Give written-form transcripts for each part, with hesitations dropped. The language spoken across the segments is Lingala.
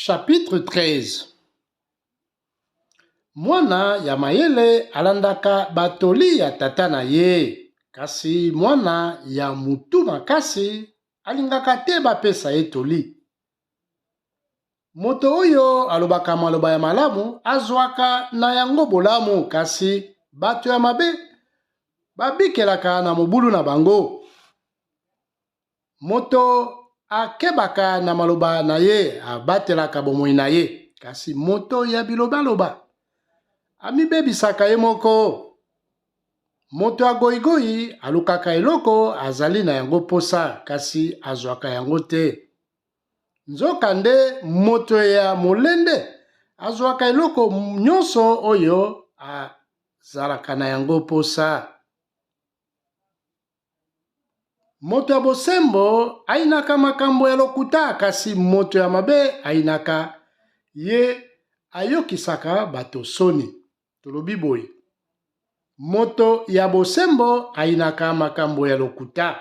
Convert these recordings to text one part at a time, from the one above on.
Chapitre 13. Mwana ya mayele alandaka batoli ya tata na ye, kasi mwana ya mutu makasi alingaka te bapesa ye toli. Moto oyo alobaka maloba ya malamu azwaka na yango bolamu, kasi bato ya mabe babikelaka na mobulu na bango. Moto akebaka na maloba na ye, abatelaka bomoi na ye, kasi moto ya bilobaloba amibebisaka ye moko. Moto ya goigoi alukaka eloko azali na yango mposa, kasi azwaka yango te. Nzokande moto ya molende azwaka eloko nyonso oyo azalaka na yango mposa. Moto ya bosembo ayinaka makambo ya lokuta, kasi moto ya mabe ayinaka ye ayokisaka bato soni. Tolobi boye, moto ya bosembo ayinaka makambo ya lokuta,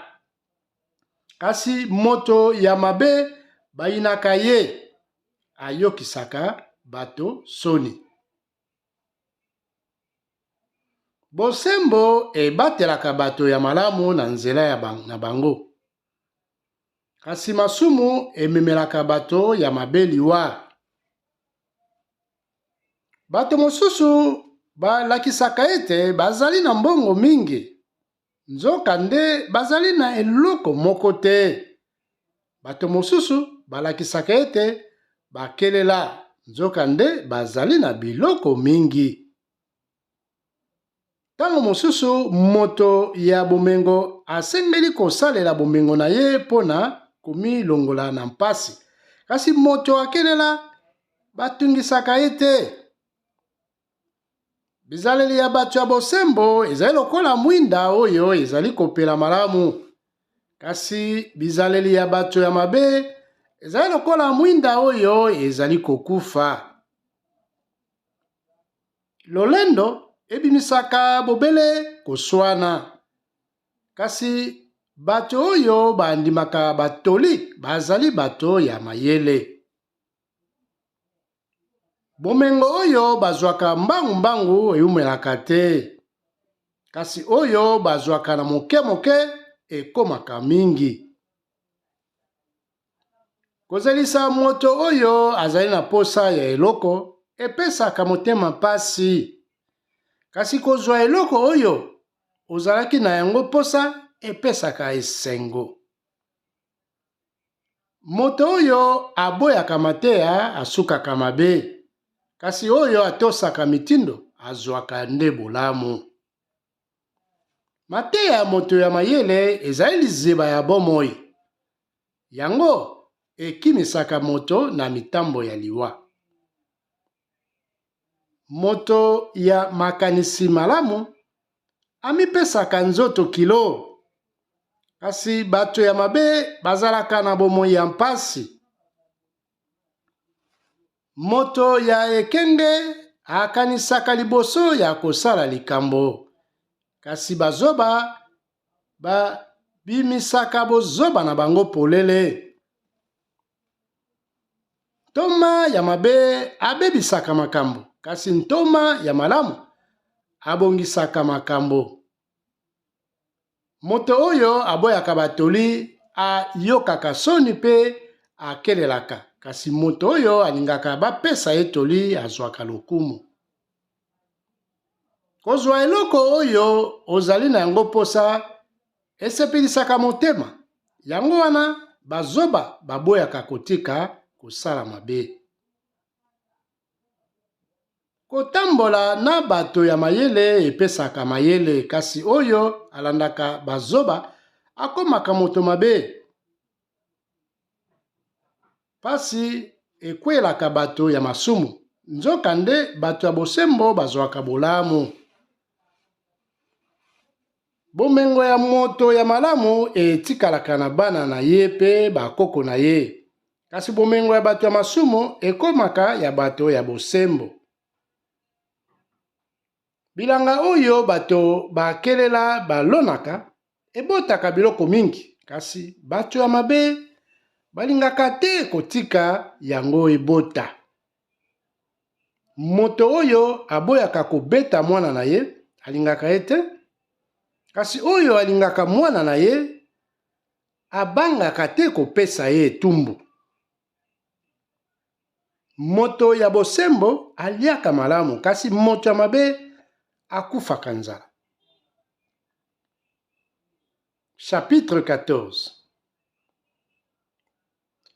kasi moto ya mabe bayinaka ye ayokisaka bato soni. Bosembo ebatelaka bato ya malamu na nzela ya na bango, kasi masumu ememelaka bato ya mabe liwa. Bato mosusu balakisaka ete bazali na mbongo mingi, nzokande bazali na eloko moko te. Bato mosusu balakisaka ete bakelela, nzokande bazali na biloko mingi. Ntango mosusu moto ya bomengo asengeli kosalela bomengo na ye mpo na komilongola na mpasi, kasi moto akelela batungisaka ye te. Bizaleli ya bato ya bosembo ezali lokola mwinda oyo ezali kopela malamu, kasi bizaleli ya bato ya mabe ezali lokola mwinda oyo ezali kokufa. Lolendo ebimisaka bobele koswana, kasi bato oyo bandimaka batoli bazali bato ya mayele. Bomengo oyo bazwaka mbangu-mbangu eumelaka te, kasi oyo bazwaka na moke-moke ekomaka mingi. Kozelisa moto oyo azali na posa ya eloko epesaka motema mpasi, kasi kozwa eloko oyo ozalaki na yango posa epesaka esengo. Moto oyo aboyaka mateya asukaka mabe, kasi oyo atosaka mitindo azwaka nde bolamu. Mateya ya moto ya mayele ezali liziba ya bomoi, yango ekimisaka moto na mitambo ya liwa. Moto ya makanisi malamu amipesaka nzoto kilo, kasi bato ya mabe bazalaka na bomoi ya mpasi. Moto ya ekenge akanisaka liboso ya kosala likambo, kasi bazoba babimisaka bozoba na bango polele. Ntoma ya mabe abebisaka makambo, kasi ntoma ya malamu abongisaka makambo. Moto oyo aboyaka batoli ayokaka soni mpe akelelaka, kasi moto oyo alingaka bapesa ye toli azwaka lokumu. Kozwa eloko oyo ozali na yango mposa esepelisaka motema, yango wana bazoba baboyaka kotika kosala mabe. Kotambola na bato ya mayele epesaka mayele, kasi oyo alandaka bazoba akomaka moto mabe. Pasi ekwelaka bato ya masumu, nzokande bato ya bosembo bazwaka bolamu. Bomengo ya moto ya malamu etikalaka na bana na ye mpe bakoko na ye, kasi bomengo ya bato ya masumu ekomaka ya bato ya bosembo. Bilanga oyo bato bakelela balonaka ebotaka biloko mingi, kasi bato ya mabe balingaka te kotika yango ebota. Moto oyo aboyaka kobeta mwana na ye alingaka ye te, kasi oyo alingaka mwana na ye abangaka te kopesa ye etumbu. Moto ya bosembo aliaka malamu, kasi moto ya mabe akufaka nzala. Chapitre 14.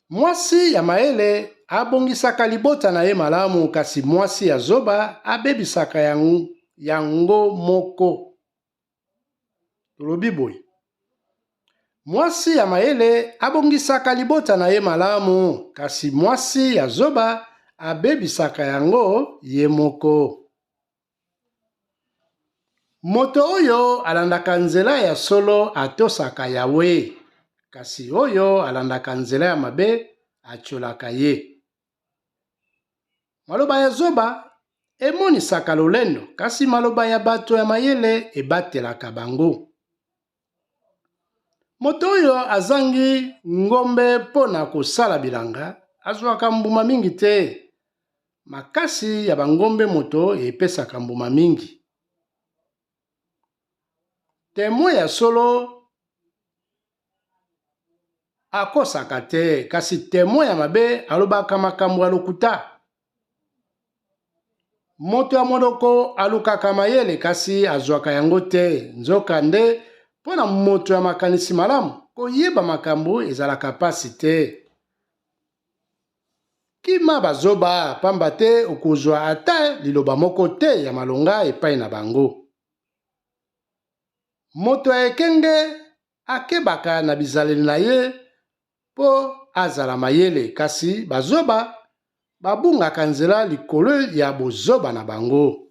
Mwasi ya mayele abongisaka libota na ye malamu, kasi mwasi ya zoba abebisaka yango moko. Tolobi boye, mwasi ya mayele abongisaka libota na ye malamu, kasi mwasi ya zoba abebisaka yango ye moko. Moto oyo alandaka nzela ya solo atosaka Yawe, kasi oyo alandaka nzela ya mabe atiolaka ye. Maloba ya zoba emonisaka lolendo, kasi maloba ya bato ya mayele ebatelaka bango. Moto oyo azangi ngombe mpo na kosala bilanga azwaka mbuma mingi te. Makasi ya bangombe moto epesaka mbuma mingi. Temwe ya solo akosaka te, kasi temwe ya mabe alobaka makambo ya lokuta. Moto ya monoko alukaka mayele, kasi azwaka yango te. Nzokande, mpo na moto ya makanisi malamu, koyeba makambo ezalaka mpasi te. Kima bazoba, pamba te okozwa ata liloba moko te ya malonga epai na bango. Moto ya ekenge akebaka na bizaleli na ye mpo azala mayele, kasi bazoba babungaka nzela likolo ya bozoba na bango.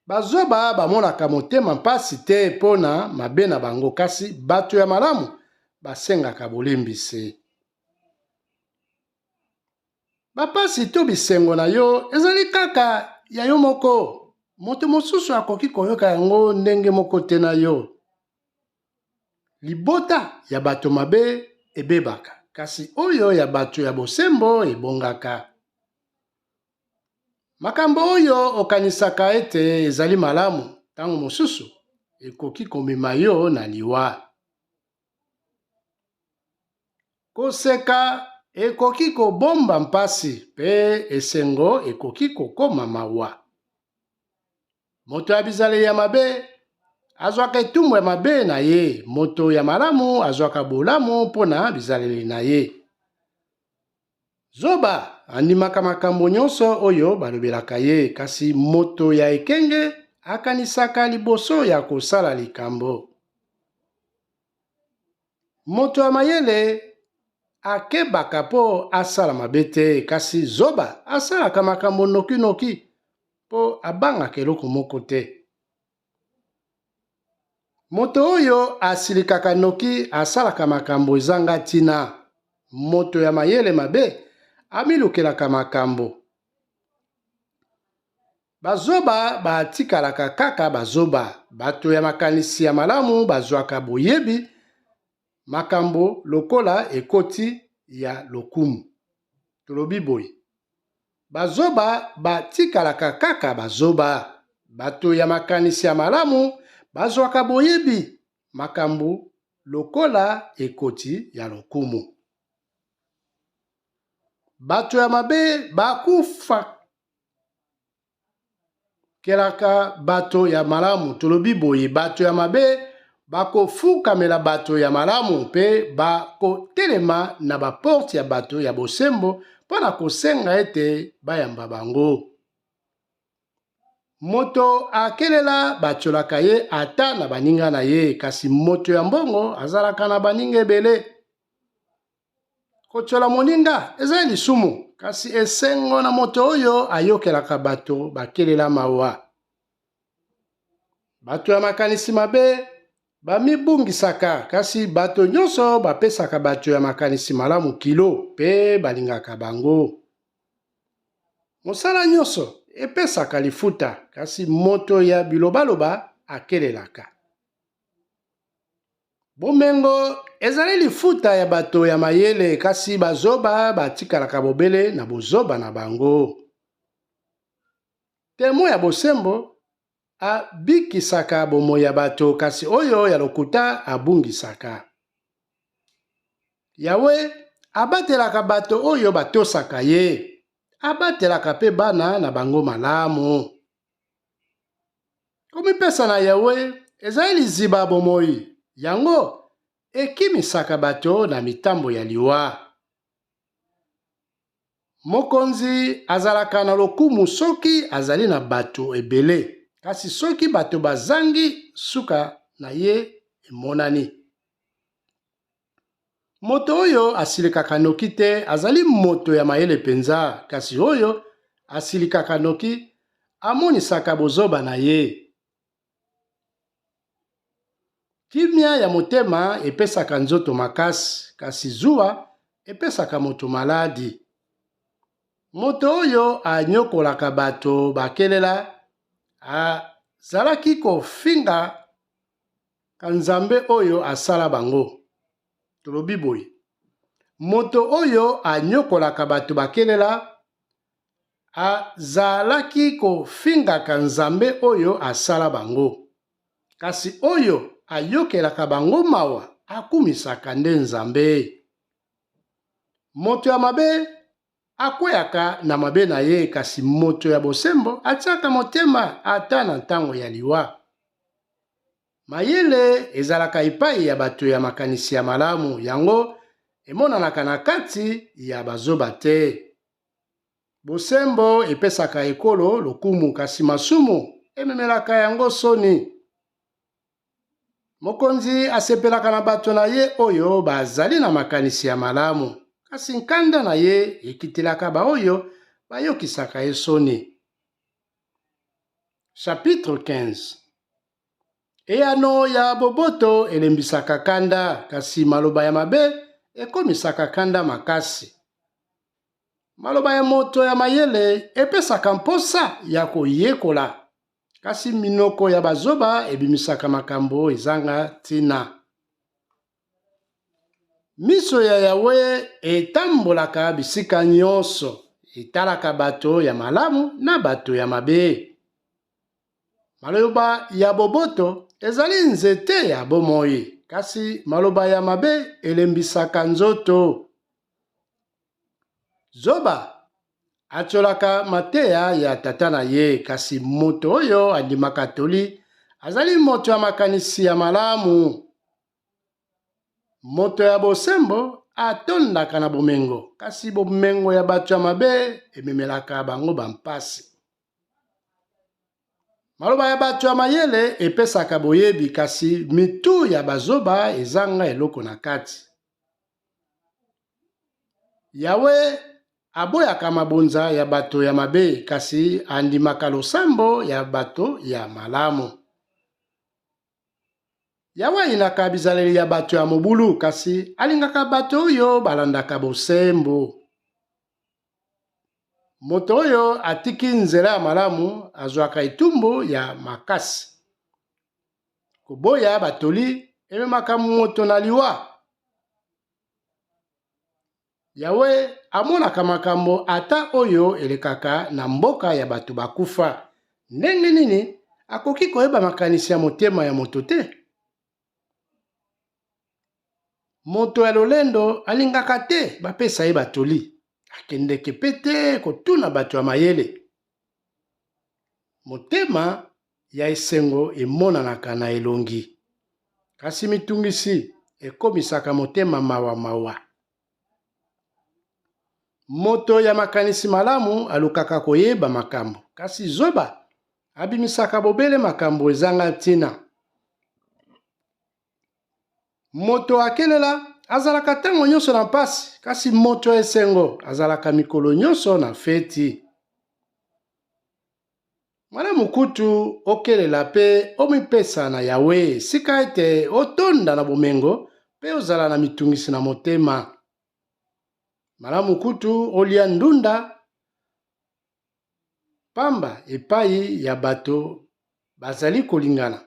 Bazoba bamonaka motema mpasi te mpo na mabe na bango, kasi bato ya malamu basengaka bolimbisi. Bapasi to bisengo na yo ezali kaka ya yo moko. Moto mosusu akoki koyoka yango ndenge moko te na yo. Libota ya bato mabe ebebaka, kasi oyo ya bato ya bosembo ebongaka. Makambo oyo okanisaka ete ezali malamu, ntango mosusu ekoki komema yo na liwa. Koseka ekoki kobomba mpasi, mpe esengo ekoki kokoma mawa. Moto ya bizaleli ya mabe azwaka etumbu ya mabe na ye, moto ya malamu azwaka bolamu mpo na bizaleli na ye. Zoba andimaka makambo nyonso oyo balobelaka ye, kasi moto ya ekenge akanisaka liboso ya kosala likambo. Moto ya mayele akebaka mpo asala mabe te, kasi zoba asalaka makambo nokinoki mpo abangaka eloko moko te. Moto oyo asilikaka noki asalaka makambo ezanga ntina. Moto ya mayele mabe amilukelaka makambo. Bazoba batikalaka kaka bazoba. Bato ya makanisi ya malamu bazwaka boyebi makambo lokola ekoti ya lokumu. Tolobi boye, bazoba batikalaka kaka bazoba. Bato ya makanisi ya malamu bazwaka boyebi makambo lokola ekoti ya lokumu. Bato ya mabe bakufa kelaka bato ya malamu. Tolobi boye, bato ya mabe bakofukamela bato ya malamu mpe bakotelema na baporte ya bato ya bosembo mpo na kosenga ete bayamba bango. Moto akelela batiolaka ye ata na baninga na ye, kasi moto ya mbongo azalaka na baninga ebele. Kotyola moninga ezali lisumu, kasi esengo na moto oyo ayokelaka bato bakelela mawa. Bato ya makanisi mabe bamibungisaka, kasi bato nyonso bapesaka bato ya makanisi malamu kilo mpe balingaka bango. Mosala nyonso epesaka lifuta, kasi moto ya bilobaloba akelelaka. Bomengo ezali lifuta ya bato ya mayele, kasi bazoba batikalaka bobele na bozoba na bango. Temo ya bosembo abikisaka bomoi ya bato, kasi oyo ya lokuta abungisaka. Yawe abatelaka bato oyo batosaka ye, abatelaka mpe bana na bango malamu. Komipesa na Yawe ezali liziba ya bomoi, yango ekimisaka bato na mitambo ya liwa. Mokonzi azalaka na lokumu soki azali na bato ebele, kasi soki bato bazangi, suka na ye emonani. Moto oyo asilikaka noki te azali moto ya mayele mpenza, kasi oyo asilikaka noki amonisaka bozoba na ye. Kimia ya motema epesaka nzoto makasi, kasi zuwa epesaka moto maladi. Moto oyo anyokolaka bato bakelela azalaki kofinga ka Nzambe oyo asala bango. Tolobi boye, moto oyo anyokolaka bato bakelela azalaki kofingaka Nzambe oyo asala bango. Kasi oyo ayokelaka bango mawa akumisaka nde Nzambe. Moto ya mabe akweyaka na mabe na ye, kasi moto ya bosembo atiaka motema ata na ntango ya liwa. Mayele ezalaka epai ya bato ya makanisi ya malamu, yango emonanaka na kati ya bazoba te. Bosembo epesaka ekolo lokumu, kasi masumu ememelaka yango soni. Mokonzi asepelaka na bato na ye oyo bazali na makanisi ya malamu, kasi nkanda na ye ekitelaka baoyo bayokisaka ye soni. Chapitre 15. Eyano ya boboto elembisaka kanda, kasi maloba ya mabe ekomisaka kanda makasi. Maloba ya moto ya mayele epesaka mposa ya koyekola, kasi minoko ya bazoba ebimisaka makambo ezanga ntina. Miso ya Yawe etambolaka bisika nyonso, etalaka bato ya malamu na bato ya mabe. Maloba ya boboto ezali nzete ya bomoi, kasi maloba ya mabe elembisaka nzoto. Zoba atiolaka mateya ya tata na ye, kasi moto oyo andimaka toli azali moto ya makanisi ya malamu. Moto ya bosembo atondaka na bomengo, kasi bomengo ya bato ya mabe ememelaka bango bampasi. Maloba ya bato ya mayele epesaka boyebi, kasi mitu ya bazoba ezanga eloko na kati. Yawe aboyaka mabonza ya bato ya mabe, kasi andimaka losambo ya bato ya malamu. Yawe ayinaka bizaleli ya bato ya mobulu, kasi alingaka bato oyo balandaka bosembo. Moto oyo atiki nzela ya malamu azwaka etumbu ya makasi. Koboya batoli ememaka moto na liwa. Yawe amonaka makambo ata oyo elekaka na mboka ya bato bakufa. Ndenge nini akoki koyeba makanisi ya motema ya moto te? Moto ya lolendo alingaka te bapesa ye batoli, akendeke mpe te kotuna bato ya mayele. Motema ya esengo emonanaka na elongi, kasi mitungisi ekomisaka motema mawa mawa. Moto ya makanisi malamu alukaka koyeba makambo, kasi zoba abimisaka bobele makambo ezanga ntina. Moto akelela azalaka ntango nyonso na mpasi, kasi moto ya esengo azalaka mikolo nyonso na feti. Malamu kutu okelela mpe omipesa na Yawe, sika ete otonda na bomengo mpe ozala na mitungisi na motema. Malamu kutu olia ndunda pamba epai ya bato bazali kolingana.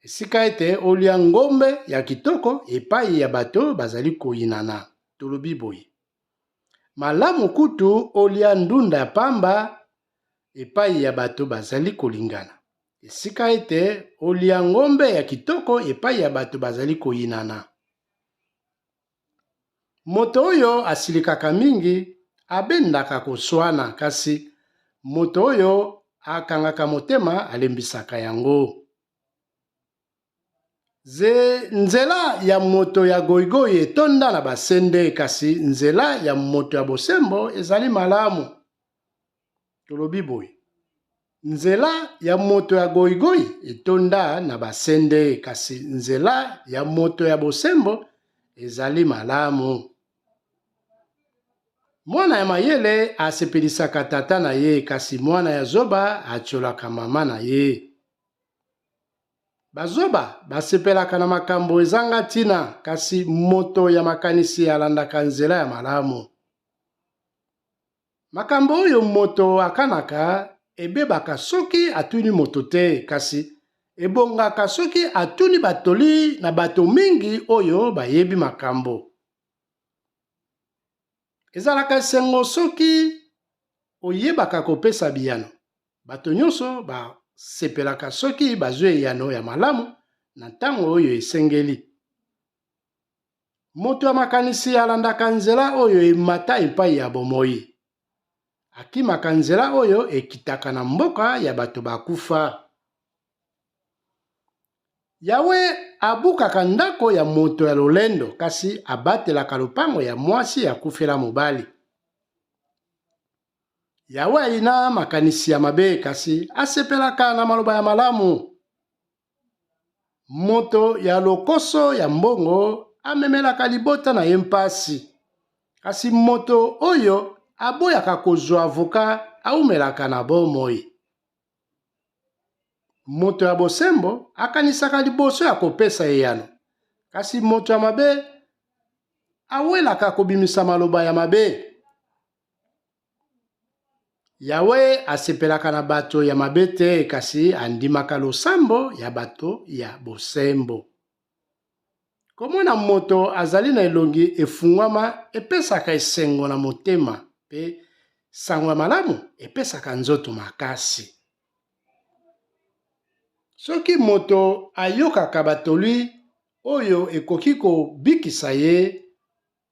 esika ete olia ngombe ya kitoko epai ya bato bazali koyinana. Tolobi boye, malamu kutu olia ndunda ya pamba epai ya bato bazali kolingana, esika ete olia ngombe ya kitoko epai ya bato bazali koyinana. Moto oyo asilikaka mingi abendaka koswana, kasi moto oyo akangaka motema alembisaka yango. Ze nzela ya moto ya goigoi etonda na basende, kasi nzela ya moto ya bosembo ezali malamu. Tolobi boye, nzela ya moto ya goigoi etonda na basende, kasi nzela ya moto ya bosembo ezali malamu. Mwana ya mayele asepelisaka tata na ye, kasi mwana ya zoba atiolaka mama na ye. Bazoba basepelaka na makambo ezanga ntina, kasi moto ya makanisi alandaka nzela ya malamu. Makambo oyo moto akanaka ebebaka soki atuni moto te, kasi ebongaka soki atuni batoli na bato mingi oyo bayebi makambo. Ezalaka esengo soki oyebaka kopesa biyano. Bato nyonso basepelaka soki bazwi eyano ya malamu na ntango oyo esengeli. Moto ya makanisi alandaka nzela oyo emata epai ya bomoi. Akimaka nzela oyo ekitaka na mboka ya bato bakufa. Yawe abukaka ndako ya moto ya lolendo, kasi abatelaka lopango ya mwasi akufela mobali. Yawe ayina makanisi ya mabe, kasi asepelaka na maloba ya malamu. Moto ya lokoso ya mbongo amemelaka libota na ye mpasi, kasi moto oyo aboyaka kozwa avoka aumelaka na bomoi. Moto ya bosembo akanisaka liboso ya kopesa eyano, kasi moto ya mabe awelaka kobimisa maloba ya mabe. Yawe asepelaka na bato ya mabe te, kasi andimaka losambo ya bato ya bosembo. Komona moto azali na elongi efungwama epesaka esengo na motema, mpe sango ya malamu epesaka nzoto makasi. Soki moto ayokaka batoli oyo ekoki kobikisa ye,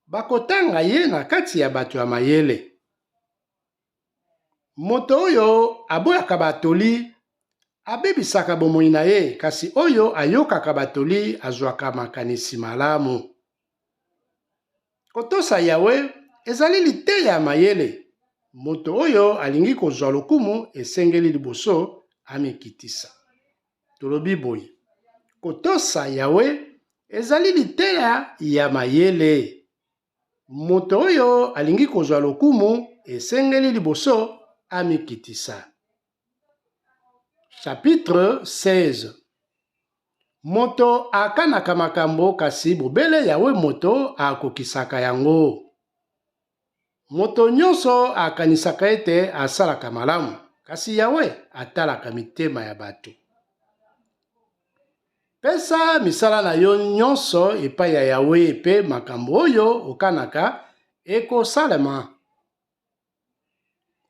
bakotanga ye na kati ya bato ya mayele. Moto oyo aboyaka batoli abebisaka bomoi na ye, kasi oyo ayokaka batoli azwaka makanisi malamu. Kotosa Yawe ezali liteya ya mayele. Moto oyo alingi kozwa lokumu esengeli liboso amikitisa. Tolobi boye, kotosa Yawe ezali liteya ya mayele. Moto oyo alingi kozwa lokumu esengeli liboso amikitisa. Chapitre 16. Moto akanaka makambo, kasi bobele Yawe moto akokisaka yango. Moto nyonso akanisaka ete asalaka malamu, kasi Yawe atalaka mitema ya bato. Pesa misala na yo nyonso epai ya Yawe, mpe makambo oyo okanaka ekosalema.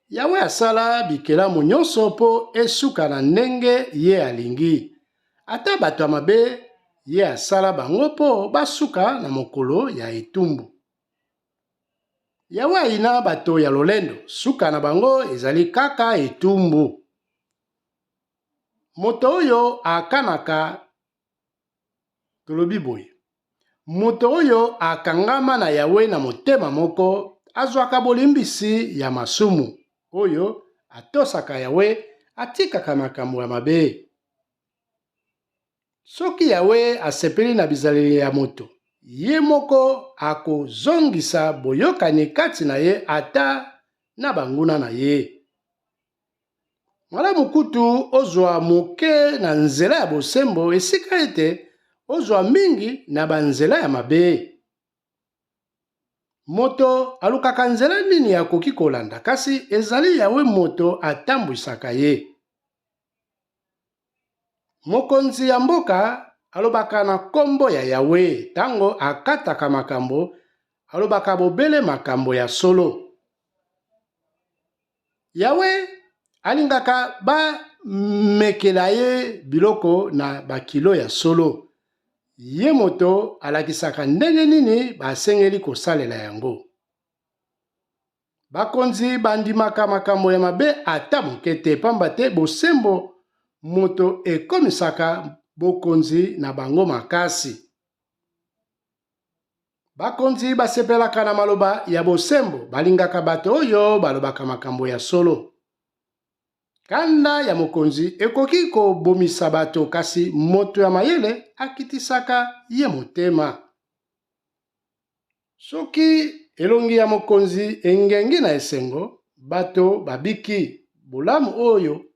Yawe asala bikelamu nyonso mpo esuka na ndenge ye alingi. Ata bato ya mabe, ye asala bango mpo basuka na mokolo ya etumbu. Yawe ayina bato ya lolendo, suka na bango ezali kaka etumbu. Moto oyo akanaka, tolobi boye, moto oyo akangama na Yawe na motema moko azwaka bolimbisi ya masumu. Oyo atosaka Yawe atikaka makambo ya mabe. Soki Yawe asepeli na bizaleli ya moto, ye moko akozongisa boyokani kati na ye ata na banguna na ye. Malamu kutu ozwa moke na nzela ya bosembo esika ete ozwa mingi na banzela ya mabe. Moto alukaka nzela nini akoki kolanda, kasi ezali Yawe moto atambwisaka ye. Mokonzi ya mboka alobaka na nkombo ya Yawe ntango akataka makambo, alobaka bobele makambo ya solo. Yawe alingaka bamekela ye biloko na bakilo ya solo. Ye moto alakisaka ndenge nini basengeli kosalela yango. Bakonzi bandimaka makambo ya mabe ata moke te, pamba te bosembo moto ekomisaka bokonzi na bango makasi. Bakonzi basepelaka na maloba ya bosembo, balingaka bato oyo balobaka makambo ya solo. Kanda ya mokonzi ekoki kobomisa bato, kasi moto ya mayele akitisaka ye motema. Soki elongi ya mokonzi engengi na esengo, bato babiki. Bolamu oyo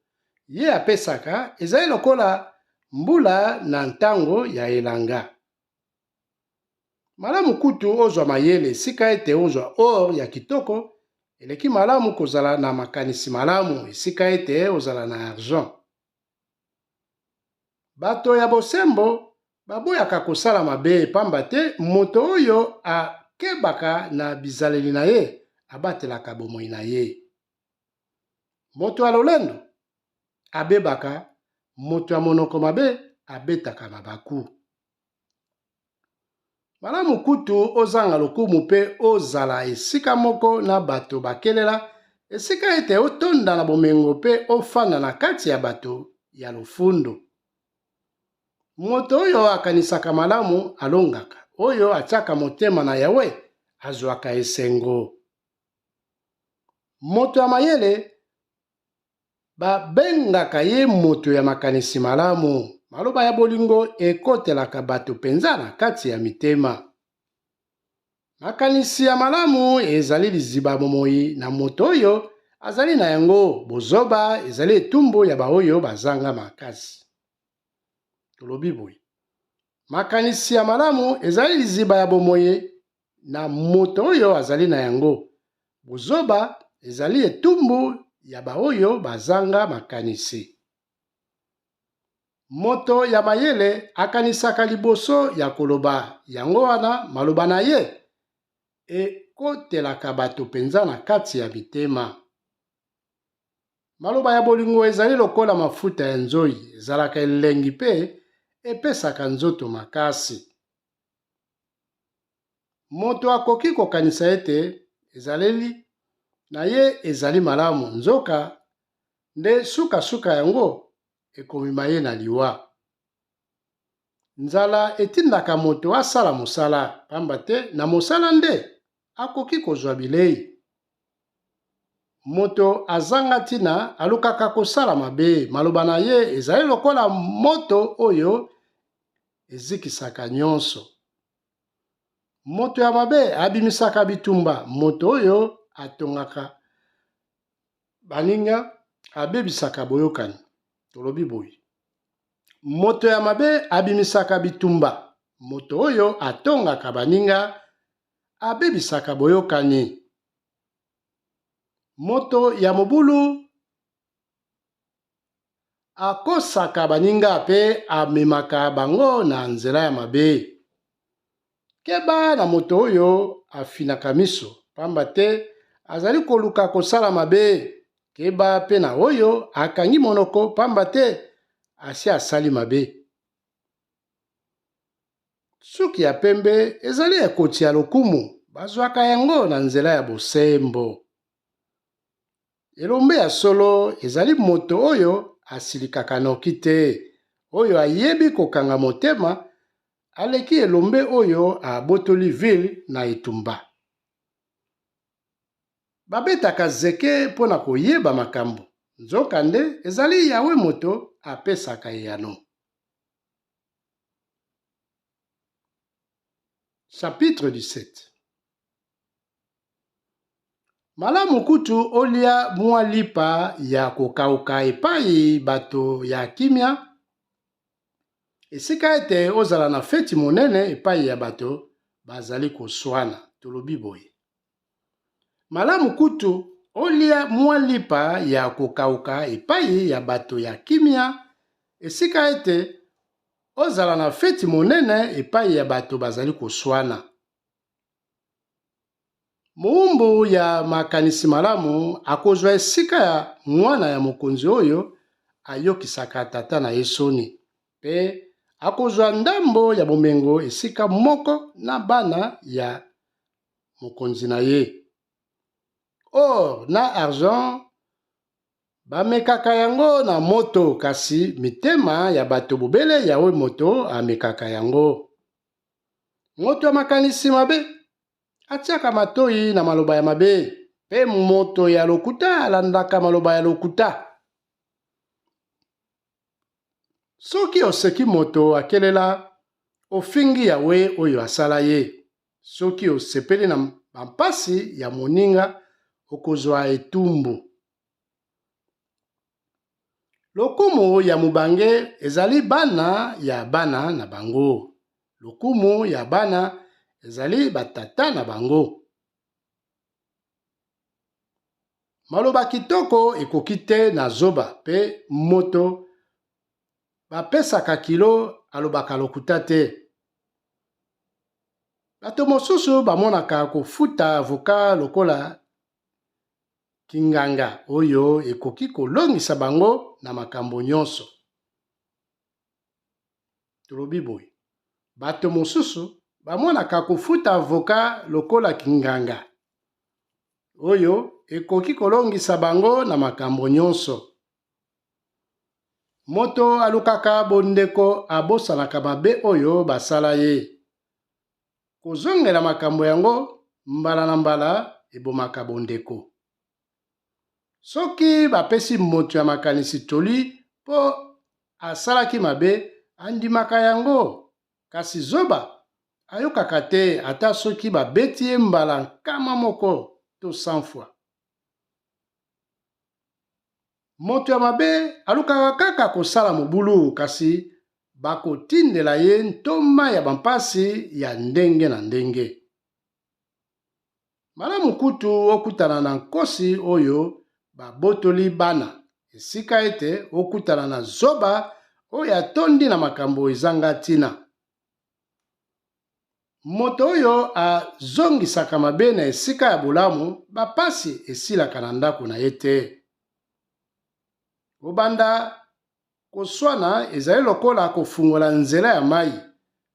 ye apesaka ezali lokola mbula na ntango ya elanga. Malamu kutu ozwa mayele esika ete ozwa or ya kitoko, eleki malamu kozala na makanisi malamu esika ete ozala na argent. Bato ya bosembo baboyaka kosala mabe, pamba te moto oyo akebaka na bizaleli na ye abatelaka bomoi na ye. Moto ya lolendo abebaka, moto ya monoko mabe abetaka mabaku. Malamu kutu ozanga lokumu mpe ozala esika moko na bato bakelela, esika ete otonda na bomengo mpe ofanda na kati ya bato ya lofundo. Moto oyo akanisaka malamu alongaka, oyo atiaka motema na Yawe azwaka esengo. Moto ya mayele Babengaka ye moto ya makanisi malamu. Maloba ya bolingo ekotelaka bato mpenza na kati ya mitema. Makanisi ya malamu ezali liziba ya bomoi na moto oyo azali na yango, bozoba ezali etumbu ya baoyo bazanga makasi. Tolobi boye, makanisi ya malamu ezali liziba ya bomoi na moto oyo azali na yango. Bozoba ezali etumbu ya baoyo bazanga makanisi. Moto ya mayele akanisaka liboso ya koloba, yango wana maloba na ye ekotelaka bato mpenza na kati ya mitema. Maloba ya bolingo ezali lokola mafuta ya nzoi, ezalaka elengi mpe epesaka nzoto makasi. Moto akoki kokanisa ete ezaleli na ye ezali malamu, nzoka nde sukasuka yango ekomema ye na liwa. Nzala etindaka moto asala mosala, pamba te na mosala nde akoki kozwa bilei. Moto azanga ntina alukaka kosala mabe, maloba na ye ezali lokola moto oyo ezikisaka nyonso. Moto ya mabe abimisaka bitumba, moto oyo atongaka baninga abebisaka boyokani. Tolobi boye, moto ya mabe abimisaka bitumba, moto oyo atongaka baninga abebisaka boyokani. Moto ya mobulu Akosaka baninga mpe amemaka bango na nzela ya mabe. Keba na moto oyo afinaka miso, pamba te azali koluka kosala mabe. Keba mpe na oyo akangi monoko, pamba te asi asali mabe. Suki ya pembe ezali ekoti ya lokumu, bazwaka yango na nzela ya bosembo. Elombe ya solo ezali moto oyo asilikaka noki te, oyo ayebi kokanga motema, aleki elombe oyo abotoli vile na etumba. Babetaka zeke mpo na koyeba makambo, nzokande ezali Yawe moto apesaka eyano. Chapitre 17. Malamu kutu olia mwa lipa ya kokauka epai bato ya kimia, esika ete ozala na feti monene epai ya bato bazali koswana. Tolobi boye, malamu kutu olia mwa lipa ya kokauka epai ya bato ya kimia, esika ete ozala na feti monene epai ya bato bazali koswana. Moumbu ya makanisi malamu akozwa esika ya mwana ya mokonzi oyo ayokisaka tata na ye soni, mpe akozwa ndambo ya bomengo esika moko na bana ya mokonzi na ye. Or na argent bamekaka yango na moto, kasi mitema ya bato bobele Yawe moto amekaka yango. Moto ya makanisi mabe atiaka matoi na maloba ya mabe, mpe moto ya lokuta alandaka maloba ya lokuta. Soki oseki moto akelela, ofingi Yawe oyo asala ye. Soki osepeli na bampasi ya moninga, okozwa etumbu. Lokumu ya mobange ezali bana ya bana na bango. Lokumu ya bana ezali batata na bango. Maloba kitoko ekoki te na zoba, mpe moto bapesaka kilo alobaka lokuta te. Bato mosusu bamonaka kofuta avoka lokola kinganga oyo ekoki kolongisa bango na makambo nyonso. Tolobi boye, bato mosusu bamonaka kofuta avoka lokola kinganga oyo ekoki kolongisa bango na makambo nyonso. Moto alukaka bondeko abosanaka mabe oyo basala ye. Kozongela makambo yango mbala na mbala ebomaka bondeko. Soki bapesi moto ya makanisi toli mpo asalaki mabe, andimaka yango. Kasi zoba ayokaka te ata soki babeti ye mbala 100 to 100 fois. Moto ya mabe alukaka kaka kosala mobulu, kasi bakotindela ye ntoma ya bampasi ya ndenge na ndenge. Malamu kutu okutana na nkosi oyo babotoli bana, esika ete okutana na zoba oyo atondi na makambo ezanga ntina. Moto oyo azongisaka mabe na esika ya bolamu, bapasi esilaka na ndako na ye te. Kobanda koswana ezali lokola kofungola nzela ya mai.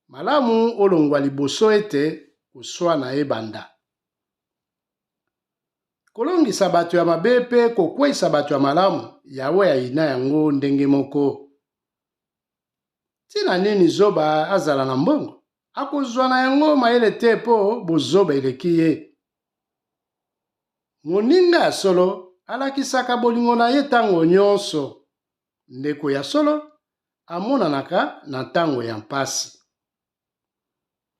Malamu olongwa liboso ete koswana ebanda. Kolongisa bato ya mabe mpe kokweisa bato ya malamu, Yawe ayina yango ndenge moko. Ntina nini zoba azala na mbongo? Akozwa na yango mayele te mpo bozoba eleki ye. Moninga ya solo alakisaka bolingo na ye ntango nyonso. Ndeko ya solo amonanaka na ntango ya mpasi.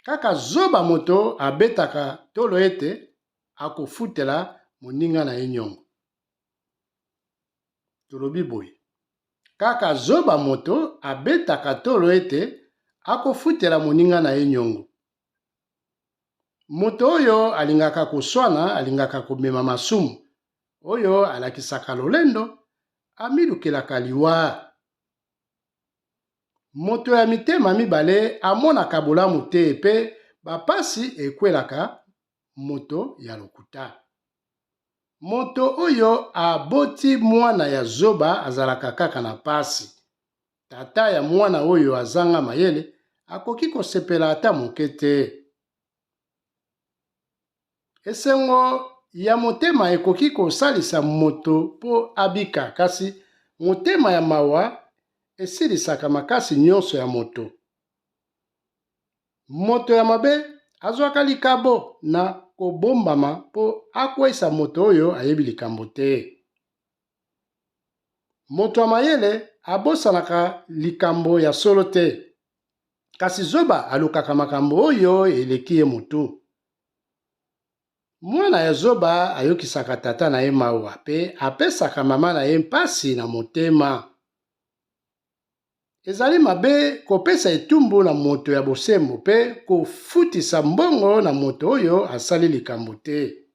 Kaka zoba moto abetaka tolo ete akofutela moninga na ye nyongo. Tolobi boye, kaka zoba moto abetaka tolo ete akofutela moninga na ye nyongo. Moto oyo alingaka koswana alingaka komema masumu, oyo alakisaka lolendo amilukelaka liwa. Moto ya mitema mibale amonaka bolamu te mpe bapasi ekwelaka moto ya lokuta. Moto oyo aboti mwana ya zoba azalaka kaka na pasi. Tata ya mwana oyo azanga mayele akoki kosepela ata moke te. Esengo ya motema ekoki kosalisa moto mpo abika, kasi motema ya mawa esilisaka makasi nyonso ya moto. Moto ya mabe azwaka likabo na kobombama mpo akweisa moto oyo ayebi likambo te. Moto ya mayele abosanaka likambo ya solo te, kasi zoba alukaka makambo oyo eleki ye motu. Mwana ya zoba ayokisaka tata na ye mawa mpe apesaka mama na ye mpasi na motema. Ezali mabe kopesa etumbu na moto ya bosembo mpe kofutisa mbongo na moto oyo asali likambo te.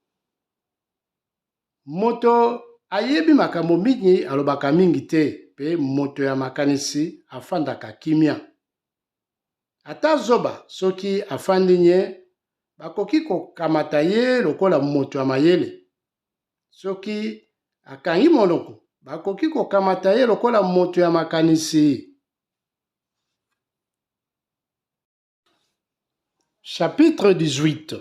Moto ayebi makambo mingi alobaka mingi te mpe mpe moto ya makanisi afandaka kimia. Ata zoba soki afandi nye, bakoki kokamata ye lokola moto ya mayele. Soki akangi monoko, bakoki kokamata ye lokola moto ya makanisi. Chapitre 18.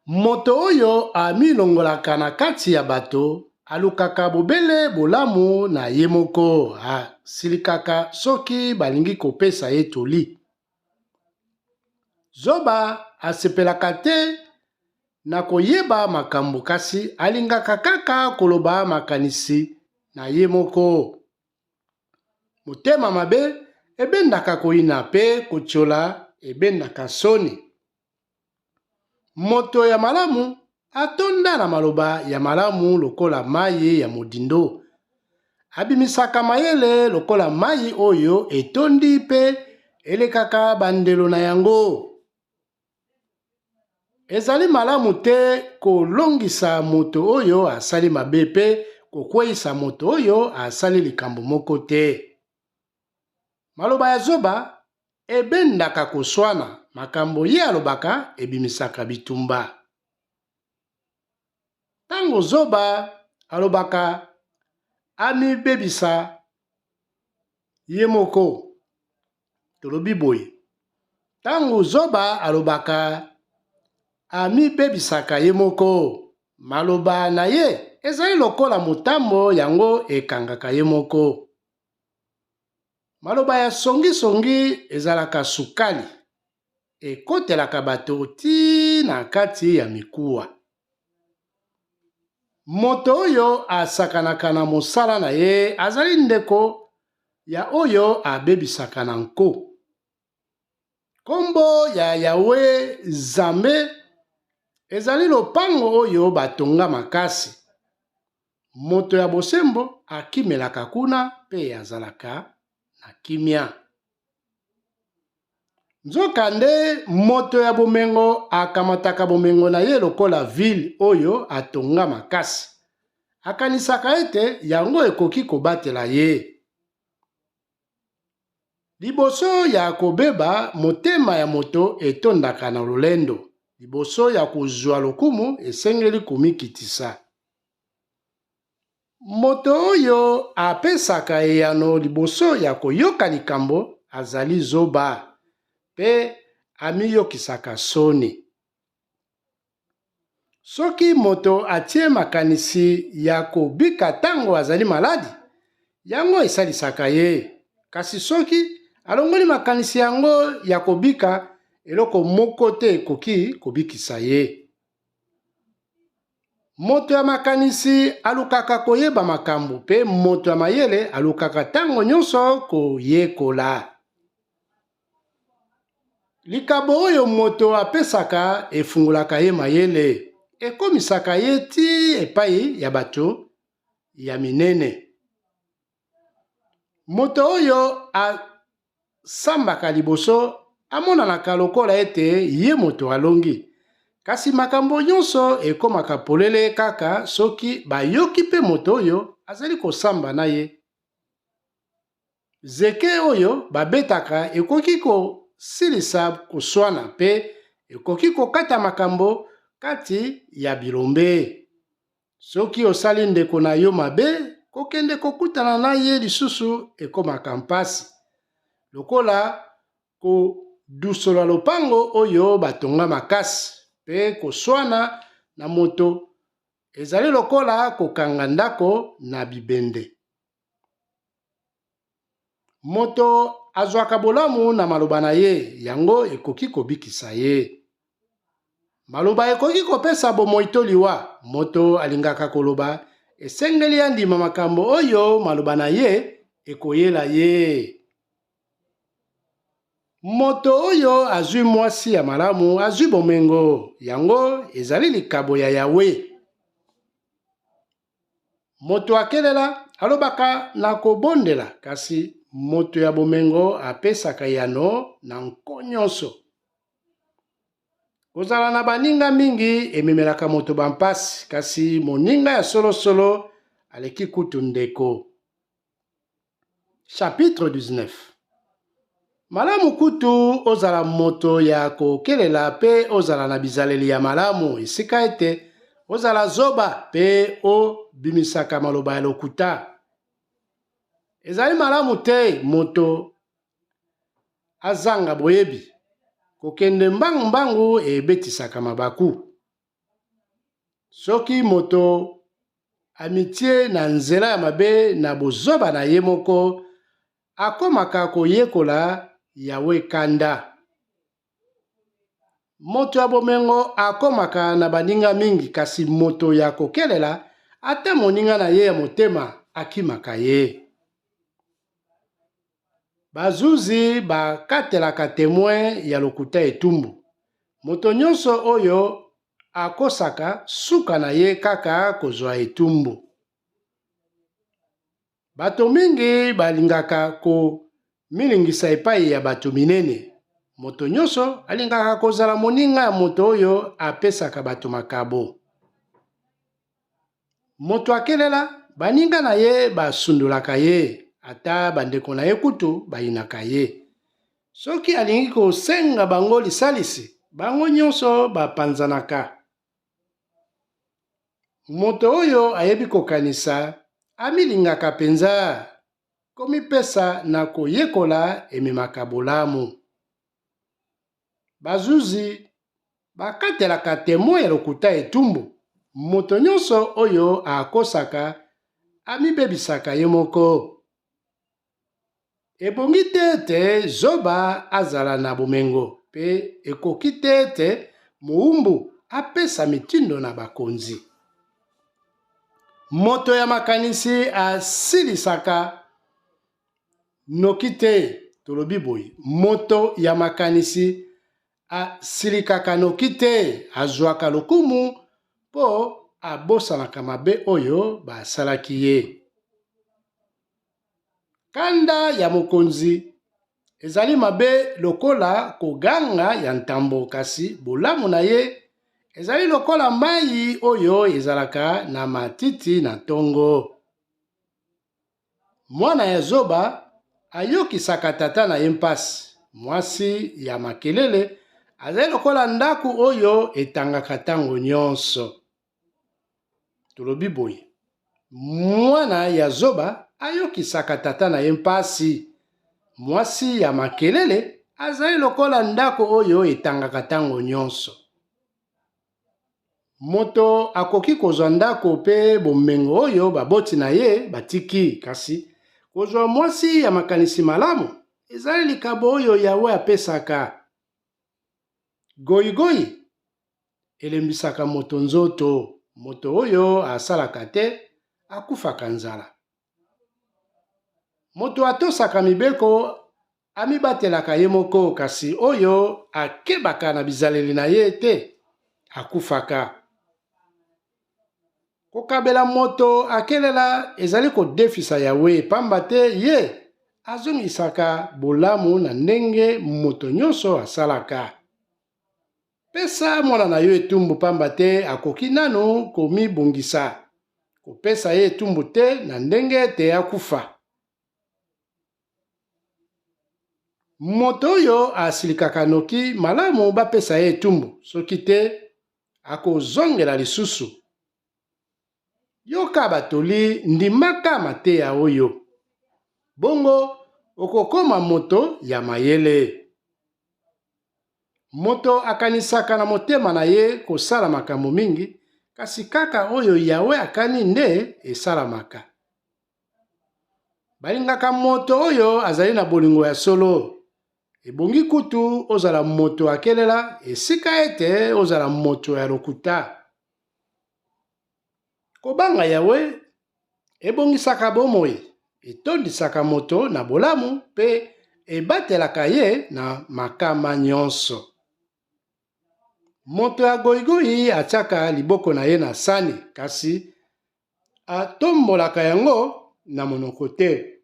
Moto oyo amilongolaka na kati ya bato alukaka bobele bolamu na ye moko, asilikaka soki balingi kopesa ye toli. Zoba asepelaka te na koyeba makambo, kasi alingaka kaka koloba makanisi na ye moko. Motema mabe ebendaka koyina mpe kotyola ebendaka soni. Moto ya malamu atonda na maloba ya malamu lokola mai ya modindo. Abimisaka mayele lokola mai oyo etondi mpe elekaka bandelo na yango. Ezali malamu te kolongisa moto oyo asali mabe mpe kokweisa moto oyo asali likambo moko te. Maloba ya zoba ebendaka koswana, makambo ye alobaka ebimisaka bitumba. Ntango zoba alobaka, amibebisa ye moko. Tolobi boye, ntango zoba alobaka, amibebisaka ye moko. Maloba na ye ezali lokola motambo, yango ekangaka ye moko. Maloba ya songisongi ezalaka sukali, ekotelaka bato tii na kati ya mikuwa. Moto oyo asakanaka na mosala na ye azali ndeko ya oyo abebisaka na nko. Kombo ya Yawe Nzambe ezali lopango oyo batonga makasi. Moto ya bosembo akimelaka kuna mpe azalaka na kimia. Nzokande moto ya bomengo akamataka bomengo na ye lokola vile oyo atonga makasi. Akanisaka ete yango ekoki kobatela ye. Liboso ya kobeba, motema ya moto etondaka na lolendo. Liboso ya kozwa lokumu, esengeli komikitisa. Moto oyo apesaka eyano liboso ya koyoka likambo azali zoba mpe amiyokisaka soni. Soki moto atie makanisi ya kobika ntango azali maladi, yango esalisaka ye. Kasi soki alongoli makanisi yango ya kobika, eloko moko te ekoki kobikisa ye. Moto ya makanisi alukaka koyeba makambo, mpe moto ya mayele alukaka ntango nyonso koyekola. Likabo oyo moto apesaka efungolaka ye mayele, ekomisaka ye tii epai ya bato ya minene. Moto oyo asambaka liboso amonanaka lokola ete ye moto alongi, kasi makambo nyonso ekomaka polele kaka soki bayoki mpe moto oyo azali kosamba na ye. Zeke oyo babetaka ekoki kosilisa koswana mpe ekoki kokata makambo kati ya bilombe. Soki osali ndeko na yo mabe, kokende kokutana na ye lisusu ekomaka mpasi, lokola kodusola lopango oyo batonga makasi, mpe koswana na moto ezali lokola kokanga ndako na bibende. Moto azwaka bolamu na maloba na ye, yango ekoki kobikisa ye. Maloba ekoki kopesa bomoi to liwa. Moto alingaka koloba, esengeli andima makambo oyo maloba na ye ekoyela ye. Moto oyo azwi mwasi ya malamu azwi bomengo, yango ezali likabo ya Yawe. Moto akelela alobaka na kobondela, kasi moto ya bomengo apesaka eyano na nko nyonso. Kozala na baninga mingi ememelaka moto bampasi, kasi moninga ya solosolo aleki kutu ndeko. Chapitre 19. Malamu kutu ozala moto ya kokelela mpe ozala na bizaleli ya malamu esika ete ozala zoba mpe obimisaka maloba ya lokuta. Ezali malamu te moto azanga boyebi. Kokende mbangu mbangu ebetisaka mabaku. Soki moto amitie na nzela ya mabe na bozoba na ye moko, akomaka koyekola Yawe kanda. Moto ya bomengo akomaka na baninga mingi, kasi moto ya kokelela, ata moninga na ye ya motema akimaka ye. Bazuzi bakatelaka temwe ya lokuta etumbu. Moto nyonso oyo akosaka, suka na ye kaka kozwa etumbu. Bato mingi balingaka komilingisa epai ya bato minene. Moto nyonso alingaka kozala moninga ya moto oyo apesaka bato makabo. Moto akelela, baninga na ye basundolaka ye, ata bandeko na ye kutu bayinaka ye. Soki alingi kosenga bango lisalisi, bango nyonso bapanzanaka. Moto oyo ayebi kokanisa amilingaka mpenza. Komipesa na koyekola ememaka bolamu. Bazuzi bakatelaka temwe ya lokuta etumbu. Moto nyonso oyo akosaka amibebisaka ye moko. Ebongi te ete zoba azala na bomengo, mpe ekoki te ete mowumbu apesa mitindo na bakonzi. Moto ya makanisi asilisaka noki te, tolobi boye, moto ya makanisi asilikaka noki te, azwaka lokumu mpo abosanaka mabe oyo basalaki ye. Kanda ya mokonzi ezali mabe lokola koganga ya ntambo, kasi bolamu na ye ezali lokola mai oyo ezalaka na matiti na ntongo. Mwana ya zoba ayokisaka tata na ye mpasi. Mwasi ya makelele azali lokola ndako oyo etangaka ntango nyonso. Tolobi boye, mwana ya zoba ayokisaka tata na ye mpasi. Mwasi ya makelele azali lokola ndako oyo etangaka ntango nyonso. Moto akoki kozwa ndako mpe bomengo oyo baboti na ye batiki, kasi kozwa mwasi ya makanisi malamu ezali likabo oyo Yawe apesaka. Goigoi elembisaka moto nzoto, moto oyo asalaka te akufaka nzala. Moto atosaka mibeko amibatelaka ye moko, kasi oyo akebaka na bizaleli na ye te akufaka. Kokabela moto akelela ezali kodefisa Yawe, pamba te ye azongisaka bolamu na ndenge moto nyonso asalaka. Pesa mwana na yo etumbu, pamba te akoki nanu komibongisa. Kopesa ye etumbu te na ndenge ete akufa. Moto oyo asilikaka noki, malamu bapesa ye etumbu, soki te akozongela lisusu. Yoka batoli, ndimaka mateya oyo, bongo okokoma moto ya mayele. Moto akanisaka na motema na ye kosala makambo mingi, kasi kaka oyo Yawe akani nde esalamaka. Balingaka moto oyo azali na bolingo ya solo. Ebongi kutu ozala moto akelela esika ete ozala moto ya lokuta. Kobanga Yawe ebongisaka bomoi, etondisaka moto na bolamu mpe ebatelaka ye na makama nyonso. Moto ya goigoi atiaka liboko na ye na sani, kasi atombolaka yango na monoko te.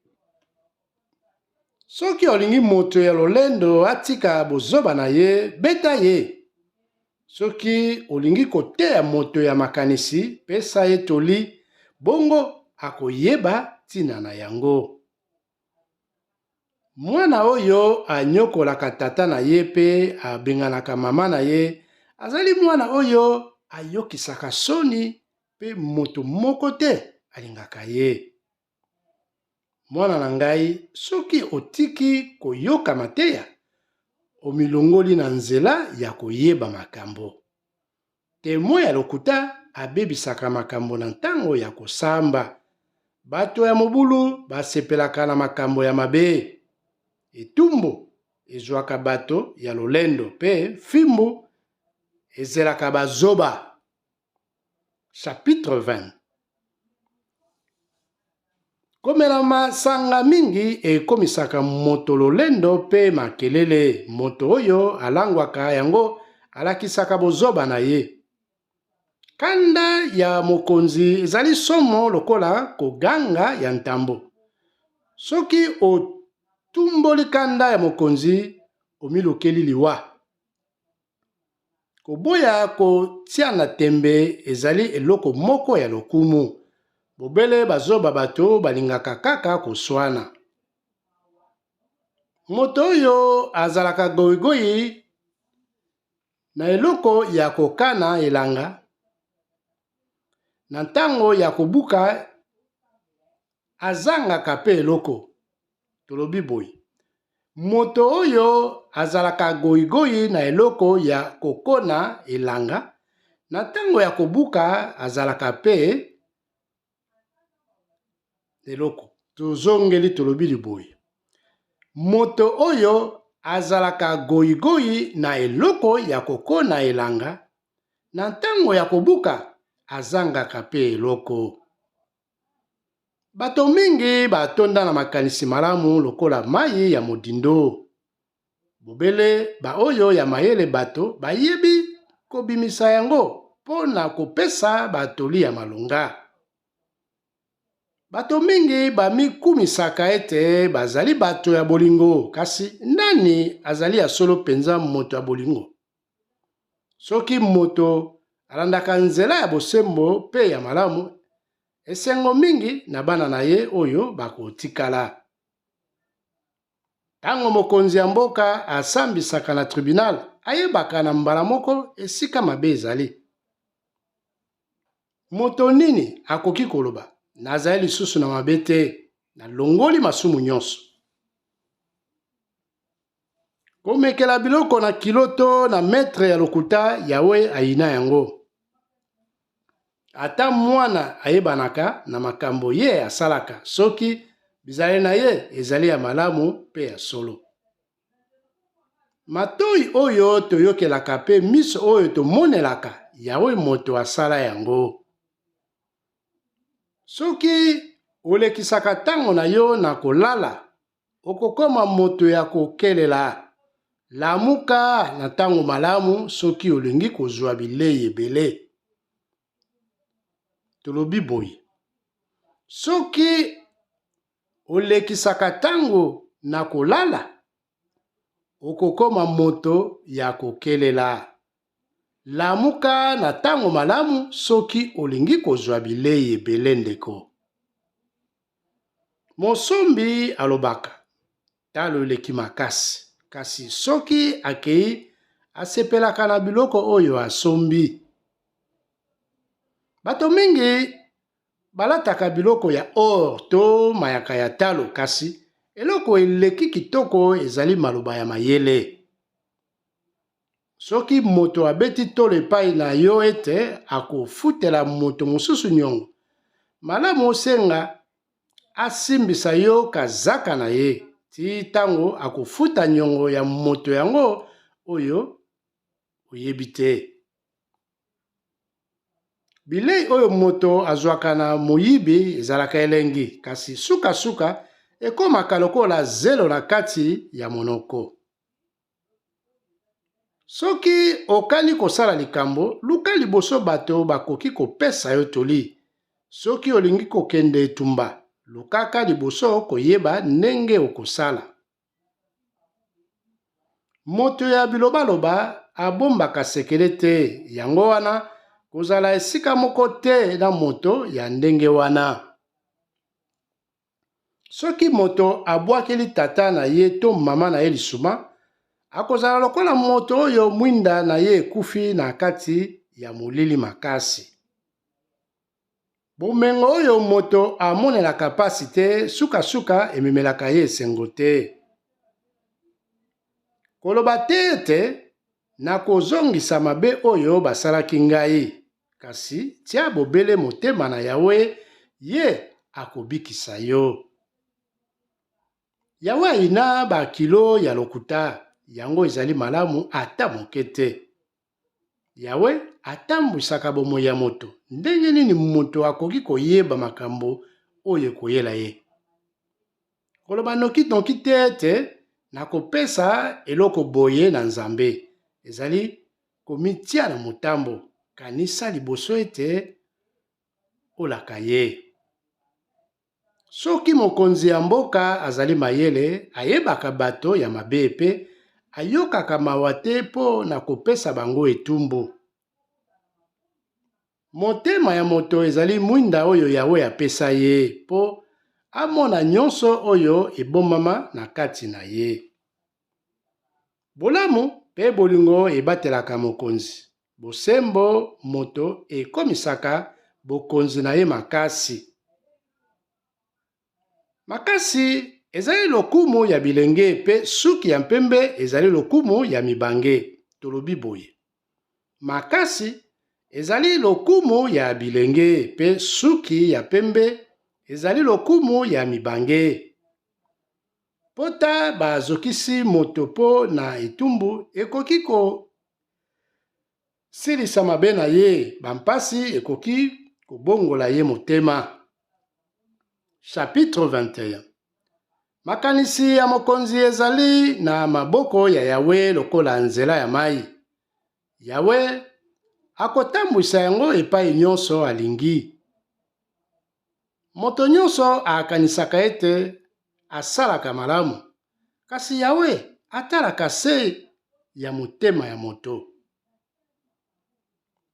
Soki olingi moto ya lolendo atika bozoba na ye, beta ye. Soki olingi koteya moto ya makanisi, pesa ye toli, bongo akoyeba ntina na yango. Mwana oyo anyokolaka tata na ye mpe abenganaka mama na ye azali mwana oyo ayokisaka soni mpe moto moko te alingaka ye. Mwana na ngai, soki otiki koyoka mateya, omilongoli na nzela ya koyeba makambo. Temwe ya lokuta abebisaka makambo na ntango ya kosamba. Bato ya mobulu basepelaka na makambo ya mabe. Etumbu ezwaka bato ya lolendo mpe fimbu ezelaka bazoba. Chapitre 20. Komela masanga mingi ekomisaka moto lolendo mpe makelele. Moto oyo alangwaka yango alakisaka bozoba na ye. Kanda ya mokonzi ezali somo lokola koganga ya ntambo. Soki otumboli kanda ya mokonzi, omilukeli liwa. Koboya kotiana tembe ezali eloko moko ya lokumu. Bobele bazoba bato balingaka kaka koswana. Moto oyo azalaka goigoi na eloko ya kokana elanga na ntango ya kobuka azangaka mpe eloko. Tolobi boye, moto oyo azalaka goigoi na eloko ya kokona elanga, na ntango ya kobuka azalaka mpe eloko. Tozongeli tolobi liboye, moto oyo azalaka goigoi na eloko ya kokona elanga, na ntango ya kobuka azangaka mpe eloko. Bato mingi batonda na makanisi malamu lokola mai ya modindo. Bobele baoyo ya mayele bato bayebi kobimisa yango mpo na kopesa batoli ya malonga. Bato mingi bamikumisaka ete bazali bato ya bolingo, kasi nani azali ya solo mpenza moto ya bolingo? Soki moto alandaka nzela ya bosembo mpe ya malamu, esengo mingi na bana na ye oyo bakotikala. Ntango mokonzi ya mboka asambisaka na tribinale, ayebaka na mbala moko esika mabe ezali. Moto nini akoki koloba, Nazali lisusu na mabe te, nalongoli masumu nyonso? Komekela biloko na kilo to na metre ya lokuta, Yawe ayina yango. Ata mwana ayebanaka na makambo ye asalaka soki bizaleli na ye ezali ya malamu mpe ya solo. Matoi oyo toyokelaka mpe miso oyo tomonelaka, Yawe moto asala yango. Soki olekisaka ntango na yo na kolala, Okokoma moto ya kokelela. Lamuka na ntango malamu soki olingi kozwa bilei ebele. Tolobi boye, soki olekisaka ntango na kolala, okokoma moto ya kokelela. Lamuka na ntango malamu soki olingi kozwa bilei ebele ndeko. Mosombi alobaka, Talo eleki makasi, kasi soki akei, asepelaka na biloko oyo asombi. Bato mingi balataka biloko ya or to mayaka ya talo, kasi eloko eleki kitoko ezali maloba ya mayele. Soki moto abeti tolo epai na yo ete akofutela moto mosusu nyongo, malamu osenga asimbisa yo kazaka na ye tii ntango akofuta nyongo ya moto yango oyo oyebi te. Bilei oyo moto azwaka na moyibi ezalaka elengi, kasi sukasuka ekomaka lokola zelo na kati ya monoko. Soki okani kosala likambo, luka liboso bato bakoki kopesa yo toli. Soki olingi kokende etumba, lukaka liboso koyeba ndenge okosala. Moto ya bilobaloba abombaka sekele te, yango wana kozala esika moko te na moto ya ndenge wana. Soki moto abwakeli tata na ye to mama na ye lisuma, akozala lokola moto oyo mwinda na ye ekufi na kati ya molili makasi. Bomengo oyo moto amonelaka mpasi te, sukasuka ememelaka ye esengo te. Koloba te ete, Nakozongisa mabe oyo basalaki ngai, kasi tia bobele motema na Yawe, ye akobikisa yo. Yawe ayina bakilo ya lokuta, yango ezali malamu ata moke te. Yawe atambwisaka bomoi ya moto. Ndenge nini moto akoki koyeba makambo oyo ekoyela ye? Koloba nokinoki te ete nakopesa eloko boye na Nzambe ezali komitia na motambo. Kanisa liboso ete olaka ye. Soki mokonzi ya mboka azali mayele, ayebaka bato ya mabe mpe ayokaka mawa te mpo na kopesa bango etumbu. Motema ya moto ezali mwinda oyo Yawe apesa ye mpo amona nyonso oyo ebombama na kati na ye. Bolamu mpe bolingo ebatelaka mokonzi, bosembo moto ekomisaka bokonzi na ye makasi. Makasi ezali lokumu ya bilenge mpe suki ya mpembe ezali lokumu ya mibange. Tolobi boye, makasi ezali lokumu ya bilenge mpe suki ya pembe ezali lokumu ya mibange. Pota bazokisi moto mpo na etumbu ekoki kosilisa mabe na ye, bampasi ekoki kobongola ye motema. Chapitre 21. Makanisi ya mokonzi ezali na maboko ya Yawe lokola nzela ya mai. Yawe akotambwisa yango epai nyonso alingi. Moto nyonso akanisaka ete asalaka malamu, kasi Yawe atalaka se ya motema ya moto.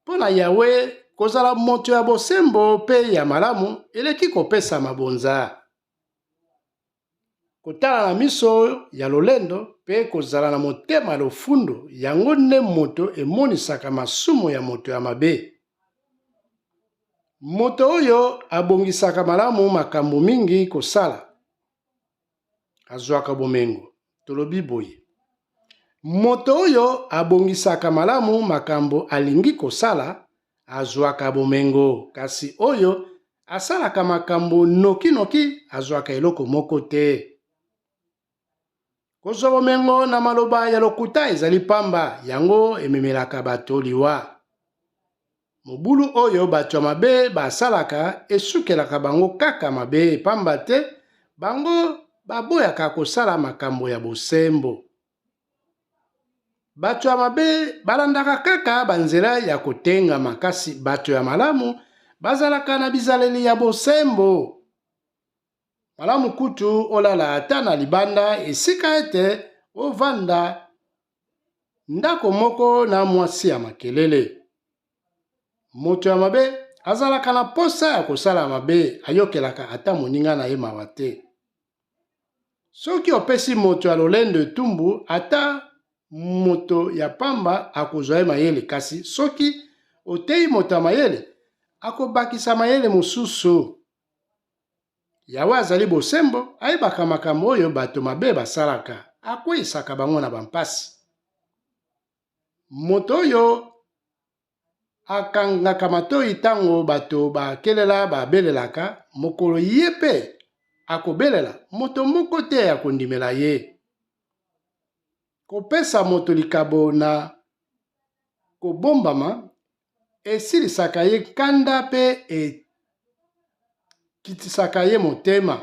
Mpo na Yawe, kozala moto ya bosembo mpe ya malamu eleki kopesa mabonza. Kotala na miso ya lolendo mpe kozala na motema ya lofundu, yango nde moto emonisaka masumu ya moto ya mabe. Moto oyo abongisaka malamu makambo mingi kosala azwaka bomengo. Tolobi boye, moto oyo abongisaka malamu makambo alingi kosala azwaka bomengo, kasi oyo asalaka makambo nokinoki azwaka eloko moko te. Kozwa bomengo na maloba ya lokuta ezali pamba, yango ememelaka bato liwa. Mobulu oyo bato ya mabe basalaka esukelaka bango kaka mabe, pamba te bango baboyaka kosala makambo ya bosembo. Bato ya mabe balandaka kaka banzela ya kotengama, kasi bato ya malamu bazalaka na bizaleli ya bosembo. Malamu kutu olala ata na libanda esika ete ovanda ndako moko na mwasi ya makelele. Moto ya mabe azalaka na posa ya kosala mabe, ayokelaka ata moninga na ye mawa te. Soki opesi moto ya lolendo etumbu, ata moto ya pamba akozwa ye mayele, kasi soki oteyi moto ya mayele, akobakisa mayele mosusu. Yawe azali bosembo, ayebaka makambo oyo bato mabe basalaka, akweisaka bango na bampasi. Moto oyo akangaka matoi ntango bato bakelela babelelaka, mokolo ye mpe akobelela, moto moko te akondimela ye. Kopesa moto likabo na kobombama esilisaka ye nkanda mpe ekitisaka ye motema.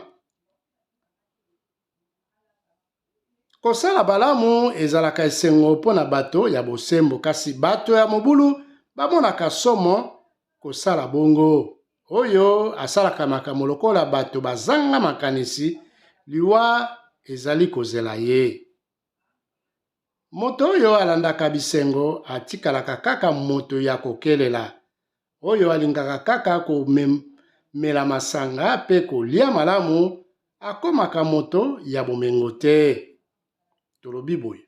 Kosala balamu ezalaka esengo mpo na bato ya bosembo, kasi bato ya mobulu bamonaka somo kosala bongo. Oyo asalaka makambo lokola bato bazanga makanisi, liwa ezali kozela ye. Moto oyo alandaka bisengo atikalaka kaka moto ya kokelela, oyo alingaka kaka komela masanga mpe kolia malamu. akomaka moto ya bomengo te. Tolobi boye,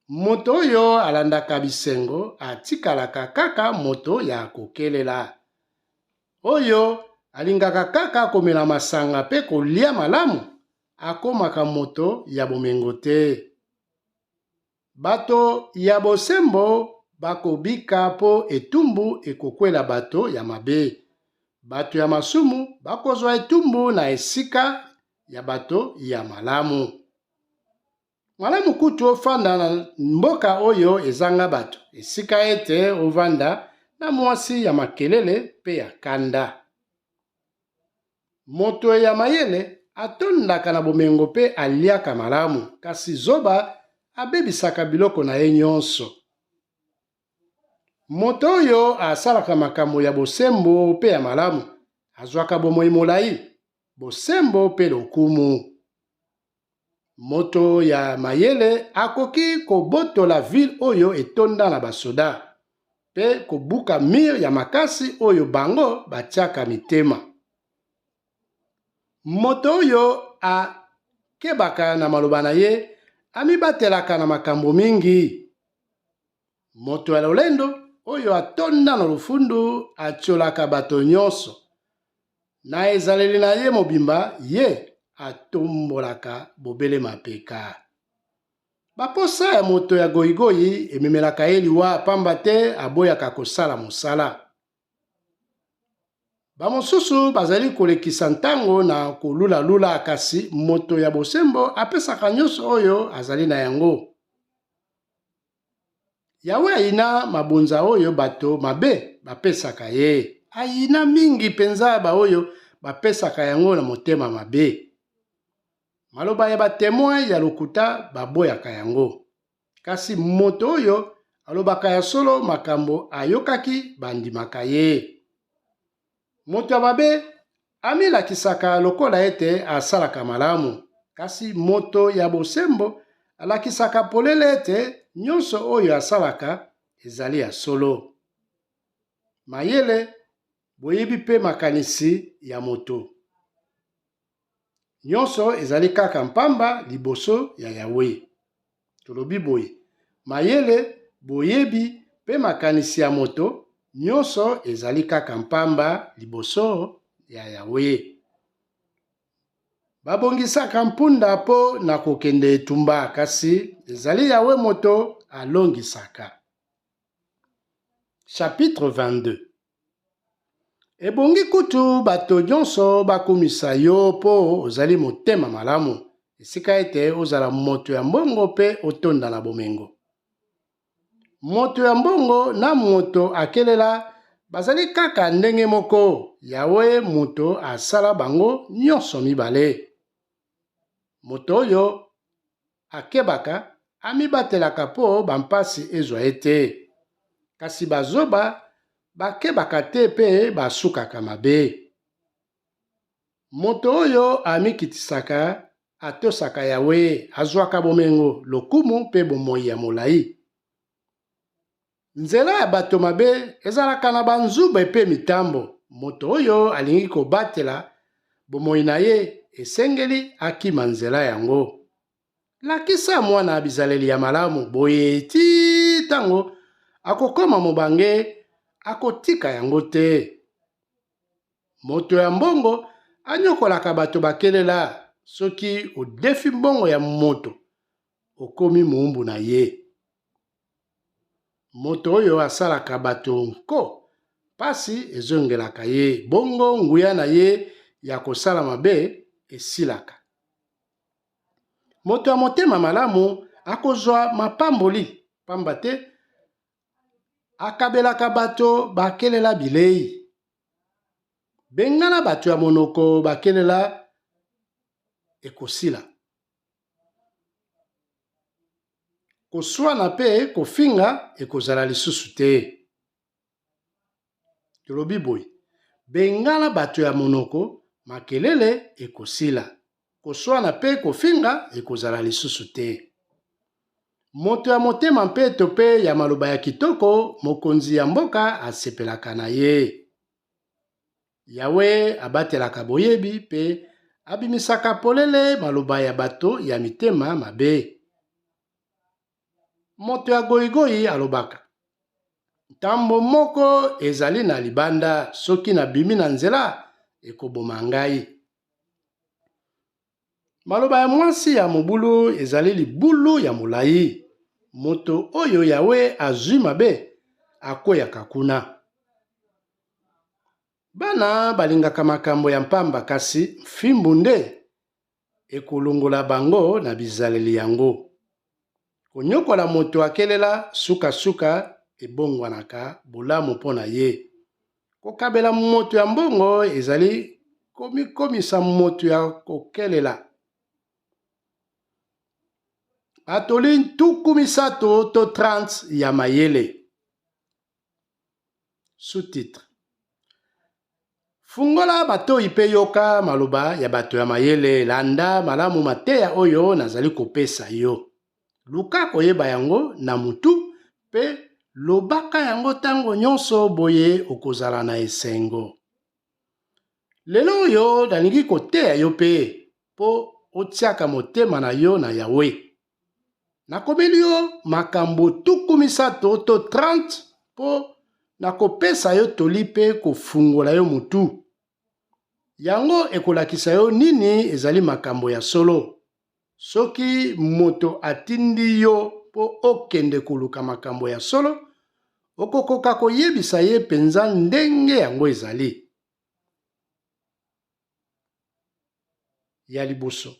moto oyo alandaka bisengo atikalaka kaka moto ya kokelela. Oyo alingaka kaka komela masanga mpe kolia malamu akomaka moto ya bomengo te. Bato ya bosembo bakobika mpo etumbu ekokwela bato ya mabe. Bato ya masumu bakozwa etumbu na esika ya bato ya malamu. Malamu kutu ofanda na mboka oyo ezanga bato, esika ete ovanda na mwasi ya makelele mpe ya kanda. Moto ya mayele atondaka na bomengo mpe aliaka malamu, kasi zoba abebisaka biloko na ye nyonso. Moto oyo asalaka makambo ya bosembo mpe ya malamu azwaka bomoi molai, bosembo mpe lokumu. Moto ya mayele akoki kobotola ville oyo etonda na basoda mpe kobuka mur ya makasi oyo bango batiaka mitema. Moto oyo akebaka na maloba na ye amibatelaka na makambo mingi. Moto ya lolendo oyo atonda na lofundu atiolaka bato nyonso. Na ezaleli na ye mobimba, ye atombolaka bobele mapeka. Baposa ya moto ya goyigoyi ememelaka ye liwa, pamba te aboyaka kosala mosala. Bamosusu bazali kolekisa ntango na kolulalula, kasi moto ya bosembo apesaka nyonso oyo azali na yango. Yawe ayina mabonza oyo bato mabe bapesaka ye. Ayina mingi mpenza baoyo bapesaka yango na motema mabe. Maloba ya batemoin ya lokuta baboyaka yango. Kasi moto oyo alobaka ya solo makambo ayokaki bandimaka ye. Moto ya mabe amilakisaka lokola ete asalaka malamu, kasi moto ya bosembo alakisaka polele ete nyonso oyo asalaka ezali ya solo. Mayele, boyebi mpe makanisi ya moto, nyonso ezali kaka mpamba liboso ya Yawe. Tolobi boye, mayele, boyebi mpe makanisi ya moto, nyonso ezali kaka mpamba liboso ya Yawe. Babongisaka mpunda mpo na kokende etumba, kasi ezali Yawe moto alongisaka. Chapitre 22. Ebongi kutu bato nyonso bakumisa yo mpo ozali motema malamu, esika ete ozala moto ya mbongo mpe otonda na bomengo. Moto ya mbongo na moto akelela bazali kaka ndenge moko, Yawe moto asala bango nyonso mibale. Moto oyo akebaka amibatelaka mpo bampasi ezwa ye te, kasi bazoba bakebaka te mpe basukaka mabe. Moto oyo amikitisaka atosaka Yawe, azwaka bomengo, lokumu mpe bomoi ya molai. Nzela ya bato mabe ezalaka na banzube mpe mitambo. Moto oyo alingi kobatela bomoi na ye esengeli akima nzela yango. Lakisa mwana bizaleli ya malamu, boye tii ntango akokoma mobange akotika yango te. Moto ya mbongo anyokolaka bato bakelela. Soki odefi mbongo ya moto, okomi moumbu na ye. Moto oyo asalaka bato nko, mpasi ezongelaka ye, bongo nguya na ye ya kosala mabe esilaka. Moto ya motema malamu akozwa mapamboli, pamba te akabelaka bato bakelela bilei. Bengana bato ya monoko bakelela, ekosila. Koswana mpe kofinga ekozala lisusu te. Tolobi boye, bengana bato ya monoko, makelele ekosila. Koswana mpe kofinga ekozala lisusu te. Moto ya motema mpeto mpe ya maloba ya kitoko, mokonzi ya mboka asepelaka na ye. Yawe abatelaka boyebi mpe Abimisaka polele maloba ya bato ya mitema mabe. Moto ya goigoi alobaka, Ntambo moko ezali na libanda, soki nabimi na nzela, ekoboma ngai. Maloba ya mwasi ya mobulu ezali libulu ya molai. Moto oyo Yawe azwi mabe akweyaka kuna. Bana balingaka makambo ya mpamba, kasi mfimbu nde ekolongola bango na bizaleli yango. Konyokola moto akelela sukasuka ebongwanaka bolamu mpo na ye. Kokabela moto ya mbongo ezali komikomisa moto ya kokelela. Batoli 30 to 30 ya mayele. Sous-titre. Fungola matoi mpe yoka maloba ya bato ya mayele, landa malamu mateya oyo nazali kopesa yo. Luka koyeba yango na mutu mpe lobaka yango ntango nyonso, boye okozala na esengo. Lelo oyo nalingi koteya yo mpe mpo otiaka motema na yo na Yawe. Nakomeli yo makambo 30 to 30 mpo na kopesa yo toli mpe kofungola yo motu. Yango ekolakisa yo nini ezali makambo ya solo. Soki moto atindi yo mpo okende koluka makambo ya solo, okokoka koyebisa ye mpenza ndenge yango ezali. Ya liboso,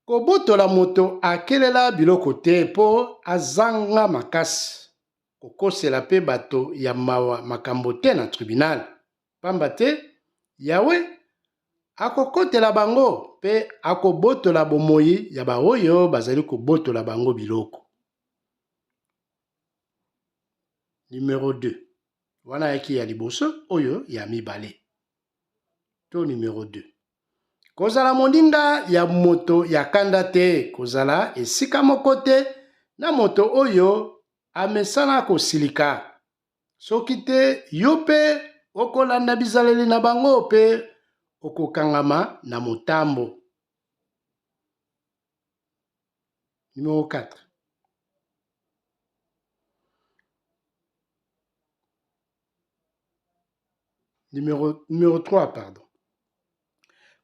Kobotola moto akelela biloko te mpo azanga makasi, kokosela mpe bato ya mawa makambo te na tribinale, pamba te Yawe akokotela bango mpe akobotola bomoi ya baoyo bazali kobotola bango biloko. Numero 2 wana yaki ya liboso, oyo ya mibale to numero 2. Kozala moninga ya moto ya kanda te, kozala esika moko te na moto oyo amesana kosilika. Soki te, yo mpe okolanda bizaleli na bango mpe okokangama na motambo. Numero 4. Numero 3, pardon.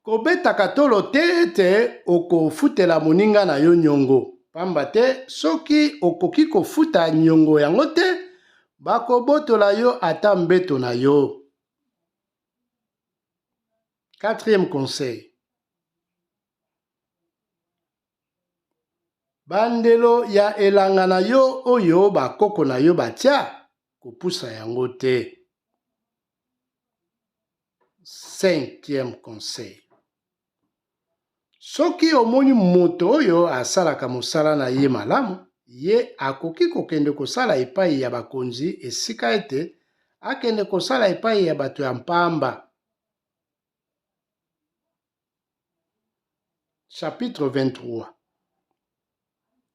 Kobetaka tolo te ete okofutela moninga na yo nyongo, pamba te soki okoki kofuta nyongo yango te, bakobotola yo ata mbeto na yo. Quatrième conseil. Bandelo ya elanga na yo oyo bakoko na yo batia, kopusa yango te. Cinquième conseil. Soki omoni moto oyo asalaka mosala na ye malamu, ye akoki kokende kosala epai ya bakonzi esika ete akende kosala epai ya bato ya mpamba. Chapitre 23.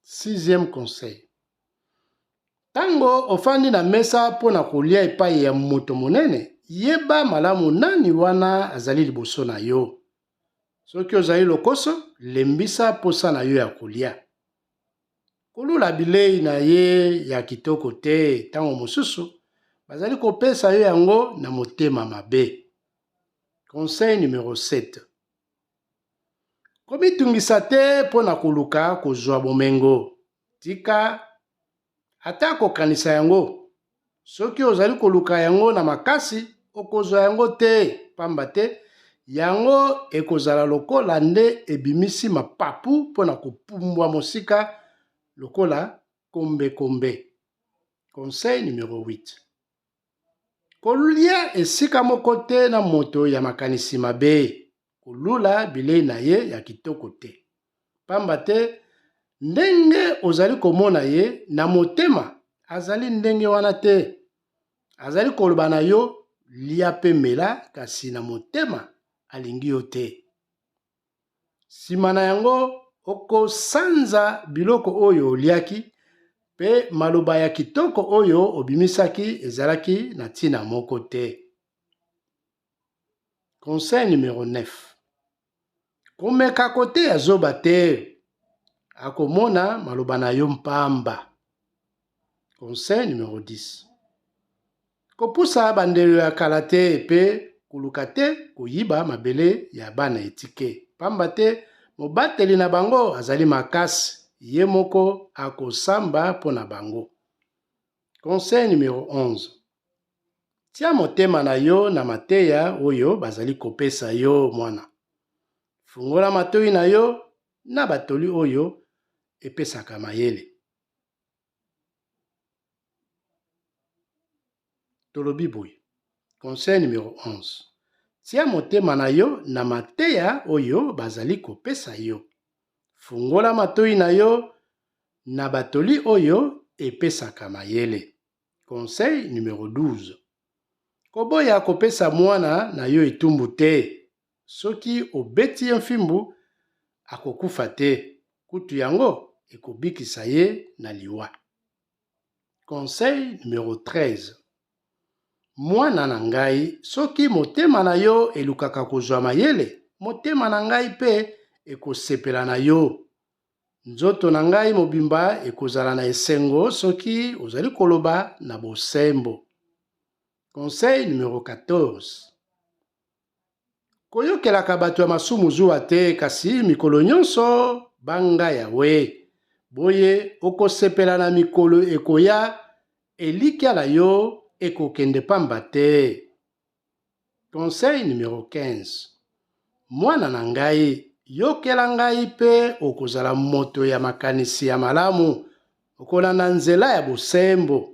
Sixième conseil. Ntango ofandi na mesa mpo na kolia epai ya moto monene, yeba malamu nani wana azali liboso na yo. Soki ozali lokoso, lembisa mposa na yo ya kolia. Kolula bilei na ye ya kitoko te, ntango mosusu bazali kopesa yo yango na motema mabe. Conseil numero 7. Komitungisa te mpo na koluka kozwa bomengo. Tika ata kokanisa yango. Soki ozali koluka yango na makasi, okozwa yango te, pamba te yango ekozala lokola nde ebimisi mapapu mpo na kopumbwa mosika lokola kombekombe. Conseil numero 8. Kolia esika moko te na moto ya makanisi mabe, kolula bilei na ye ya kitoko te. Pamba te ndenge ozali komona ye na motema, azali ndenge wana te. Azali koloba na yo, lia pe mela, kasi na motema alingi yo te. Sima na yango, okosanza biloko oyo oliaki, mpe maloba ya kitoko oyo obimisaki ezalaki na ntina moko te. Conseil numero 9. Komeka koteya zoba te, akomona maloba na yo mpamba. Conseil numero 10. Kopusa bandelo ya kala te mpe koluka te koyiba mabele ya bana etike, pamba te mobateli na bango azali makasi, ye moko akosamba mpo na bango. Conseil numero 11. Tia motema na yo na mateya oyo bazali kopesa yo, mwana. Fungola matoi na yo na batoli oyo epesaka mayele. Tolobi boye, Conseil numero 11. Tia motema na yo na mateya oyo bazali kopesa yo. Fungola matoi na yo na batoli oyo epesaka mayele. Conseil numero 12. Koboya kopesa mwana na yo etumbu te. Soki obeti ye mfimbu, akokufa te, kutu yango ekobikisa ye na liwa. Conseil numero 13. Mwana na ngai, soki motema na yo elukaka kozwa mayele, motema na ngai mpe ekosepela na yo. Nzoto na ngai mobimba ekozala na esengo soki ozali koloba na bosembo. Conseil numero 14. Koyokelaka bato ya masumu zuwa te, kasi mikolo nyonso banga Yawe. Boye okosepela na mikolo ekoya, elikya na yo ekokende pamba te. Conseil numero 15. Mwana na ngai, yokela ngai mpe okozala moto ya makanisi ya malamu, okolanda nzela ya bosembo.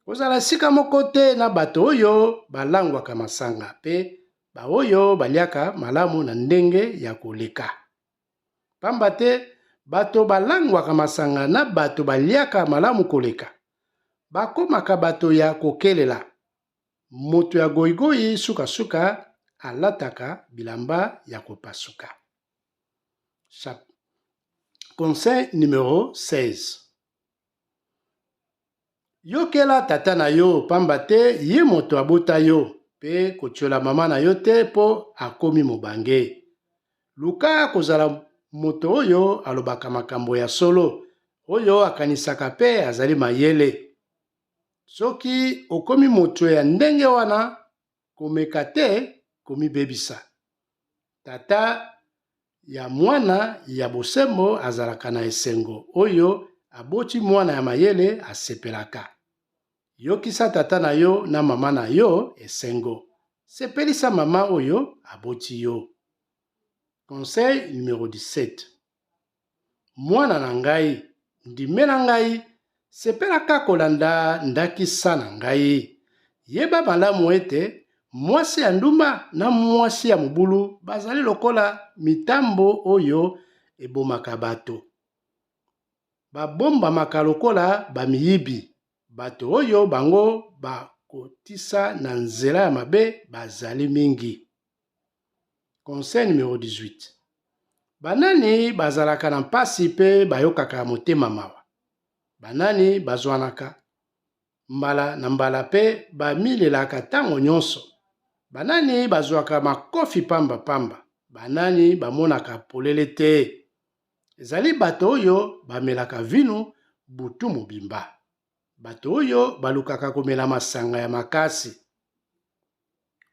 Kozala esika moko te na bato oyo balangwaka masanga mpe baoyo baliaka malamu na ndenge ya koleka. Pamba te bato balangwaka masanga na bato baliaka malamu koleka bakomaka bato ya kokelela. Moto ya goigoi sukasuka alataka bilamba ya kopasuka. Conseil numero 16. Yokela tata na yo, pamba te ye moto abota yo, mpe kotiola mama na yo te mpo akomi mobange. Luka kozala moto oyo alobaka makambo ya solo, oyo akanisaka mpe azali mayele. Soki okomi moto ya ndenge wana, komeka te komibebisa. Tata ya mwana ya bosembo azalaka na esengo, oyo aboti mwana ya mayele asepelaka. Yokisa tata na yo na mama na yo esengo. Sepelisa mama oyo aboti yo. Conseil numero 17. Mwana na ngai, ndimela ngai, sepelaka kolanda ndakisa na ngai. Yeba malamu ete mwasi ya ndumba na mwasi ya mobulu bazali lokola mitambo oyo ebomaka bato. Babombamaka lokola bamiyibi. Bato oyo bango bakotisa na nzela ya mabe bazali mingi. Conseil numero 18. Banani bazalaka na mpasi mpe bayokaka motema mawa? Banani bazwanaka mbala na mbala mpe bamilelaka ntango nyonso? Banani bazwaka makofi pamba pamba? Banani bamonaka polele te? Ezali bato oyo bamelaka vinu butu mobimba, bato oyo balukaka komela masanga ya makasi.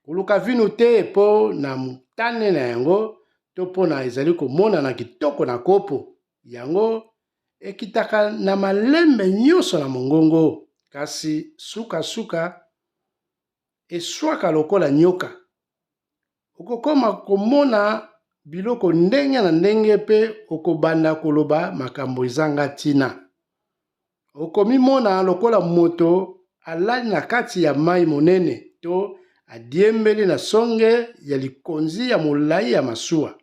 Koluka vinu te mpo na motane na yango to mpo na ezali komonana kitoko na kopo. Yango ekitaka na malembe nyonso na mongongo, kasi sukasuka eswaka lokola nyoka. Okokoma komona biloko ndenge na ndenge mpe okobanda koloba makambo ezanga ntina. Okomimona lokola moto alali na kati ya mai monene to adiembeli na songe ya likonzi ya molai ya masuwa.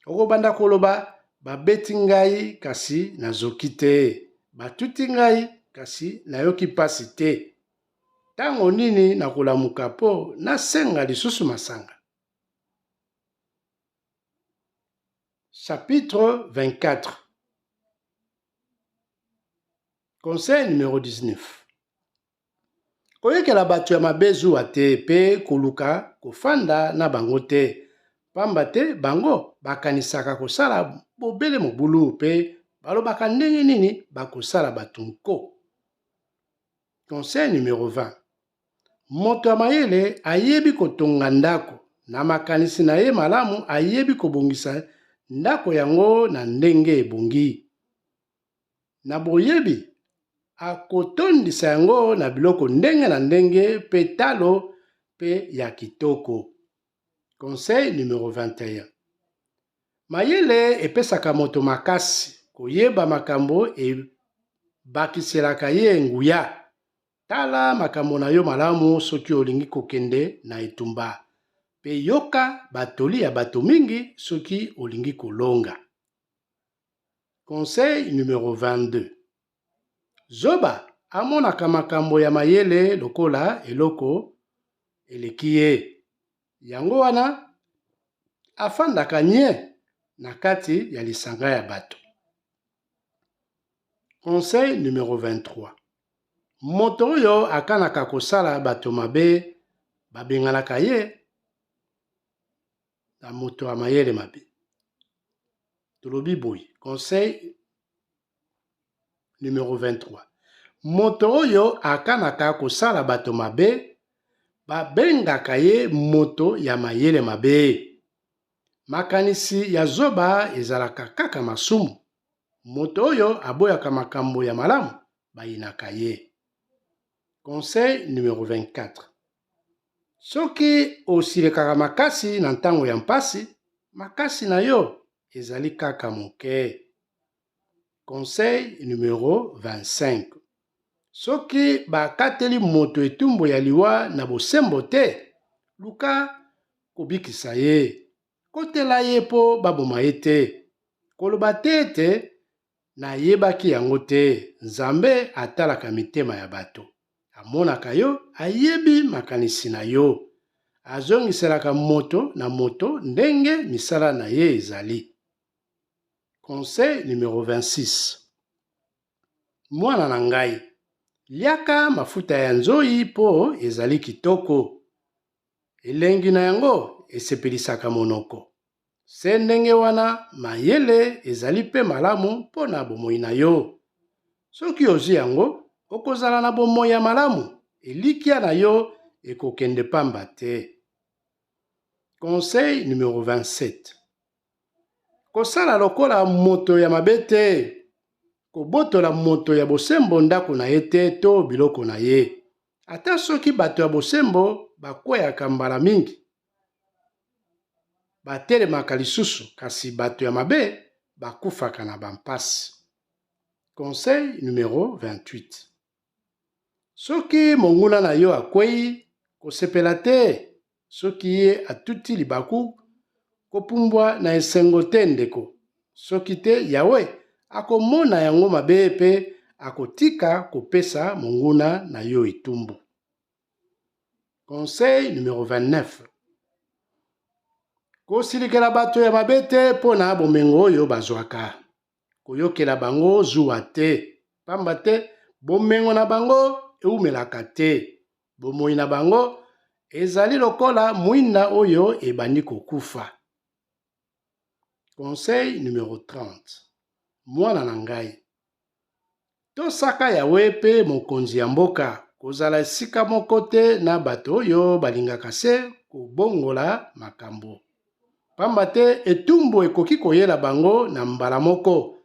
Okobanda koloba, Babeti ngai, kasi nazoki te. Batuti ngai, kasi nayoki mpasi te. Ntango nini nakolamuka mpo nasenga lisusu masanga? Chapitre 24. Conseil numero 19. Koyokela bato ya mabe zuwa te mpe koluka kofanda na bango te, pamba te bango bakanisaka kosala bobele mobulu mpe balobaka ndenge nini bakosala bato nko. Conseil numero 20. Moto ya mayele ayebi kotonga ndako. Na makanisi na ye malamu ayebi kobongisa ndako yango na ndenge ebongi. Na boyebi, akotondisa yango na biloko ndenge na ndenge mpe talo mpe ya kitoko. Conseil numero 21. Mayele epesaka moto makasi, koyeba makambo ebakiselaka ye nguya. Tala makambo na yo malamu soki olingi kokende na etumba, mpe yoka batoli ya bato mingi soki olingi kolonga. Conseil numero 22. Zoba amonaka makambo ya mayele lokola eloko eleki ye. Yango wana afandaka nye na kati ya lisanga ya bato. Conseil numero 23. Moto oyo akanaka kosala bato mabe babenganaka ye na moto ya mayele mabe. Tolobi boye, conseil numero 23. Moto oyo akanaka kosala bato mabe babengaka ye moto ya mayele mabe. Makanisi ya zoba ezalaka kaka masumu. Moto oyo aboyaka makambo ya malamu bayinaka ye. Conseil numero 24. Soki osilekaka makasi na ntango ya mpasi, makasi na yo ezali kaka moke. Conseil numero 25. Soki bakateli moto etumbu ya liwa na bosembo te, luka kobikisa ye. Kotela ye mpo baboma ye te. Koloba te ete nayebaki yango te. Nzambe atalaka mitema ya bato. Amonaka yo, ayebi makanisi na yo. Azongiselaka moto na moto ndenge misala na ye ezali. Conseil numero 26. Mwana na ngai, liaka mafuta ya nzoi mpo ezali kitoko. Elengi na yango esepelisaka monoko. Se ndenge wana, mayele ezali mpe malamu mpo na bomoi na yo. Soki ozwi yango, okozala na bomoi ya malamu, elikya na yo ekokende pamba te. Conseil numero 27. Kosala lokola moto ya mabe te, kobotola moto ya bosembo ndako na ye te to biloko na ye. Ata soki bato ya bosembo bakweyaka mbala mingi, batelemaka lisusu, kasi bato ya mabe bakufaka na bampasi. Conseil numero 28. Soki monguna na yo akwei, kosepela te. Soki ye atuti libaku, kopumbwa na esengo te ndeko. Soki te, Yawe akomona yango mabe mpe akotika kopesa monguna na yo etumbu. Conseil numero 29. Kosilikela bato ya mabe te mpo na bomengo oyo bazwaka. Koyokela bango zuwa te, pamba te bomengo na bango eumelaka te. Bomoi na bango ezali lokola mwinda oyo ebandi kokufa. Conseil numero 30. Mwana na ngai, tosaka Yawe mpe mokonzi ya mboka, kozala esika moko te na bato oyo balingaka se kobongola makambo. Pamba te etumbu ekoki koyela bango na mbala moko,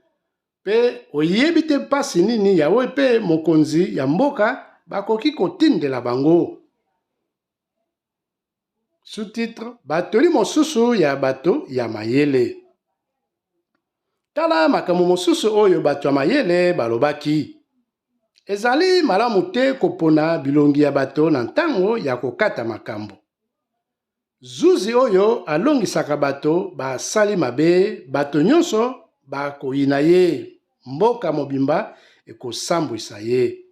mpe oyebi te mpasi nini Yawe mpe mokonzi ya mboka bakoki kotindela bango. Sous-titre Batoli mosusu ya bato ya mayele. Tala makambo mosusu oyo bato ya mayele balobaki. Ezali malamu te kopona bilongi ya bato na ntango ya kokata makambo. Zuzi oyo alongisaka bato basali mabe, bato nyonso bakoyina ye, mboka mobimba ekosambwisa ye.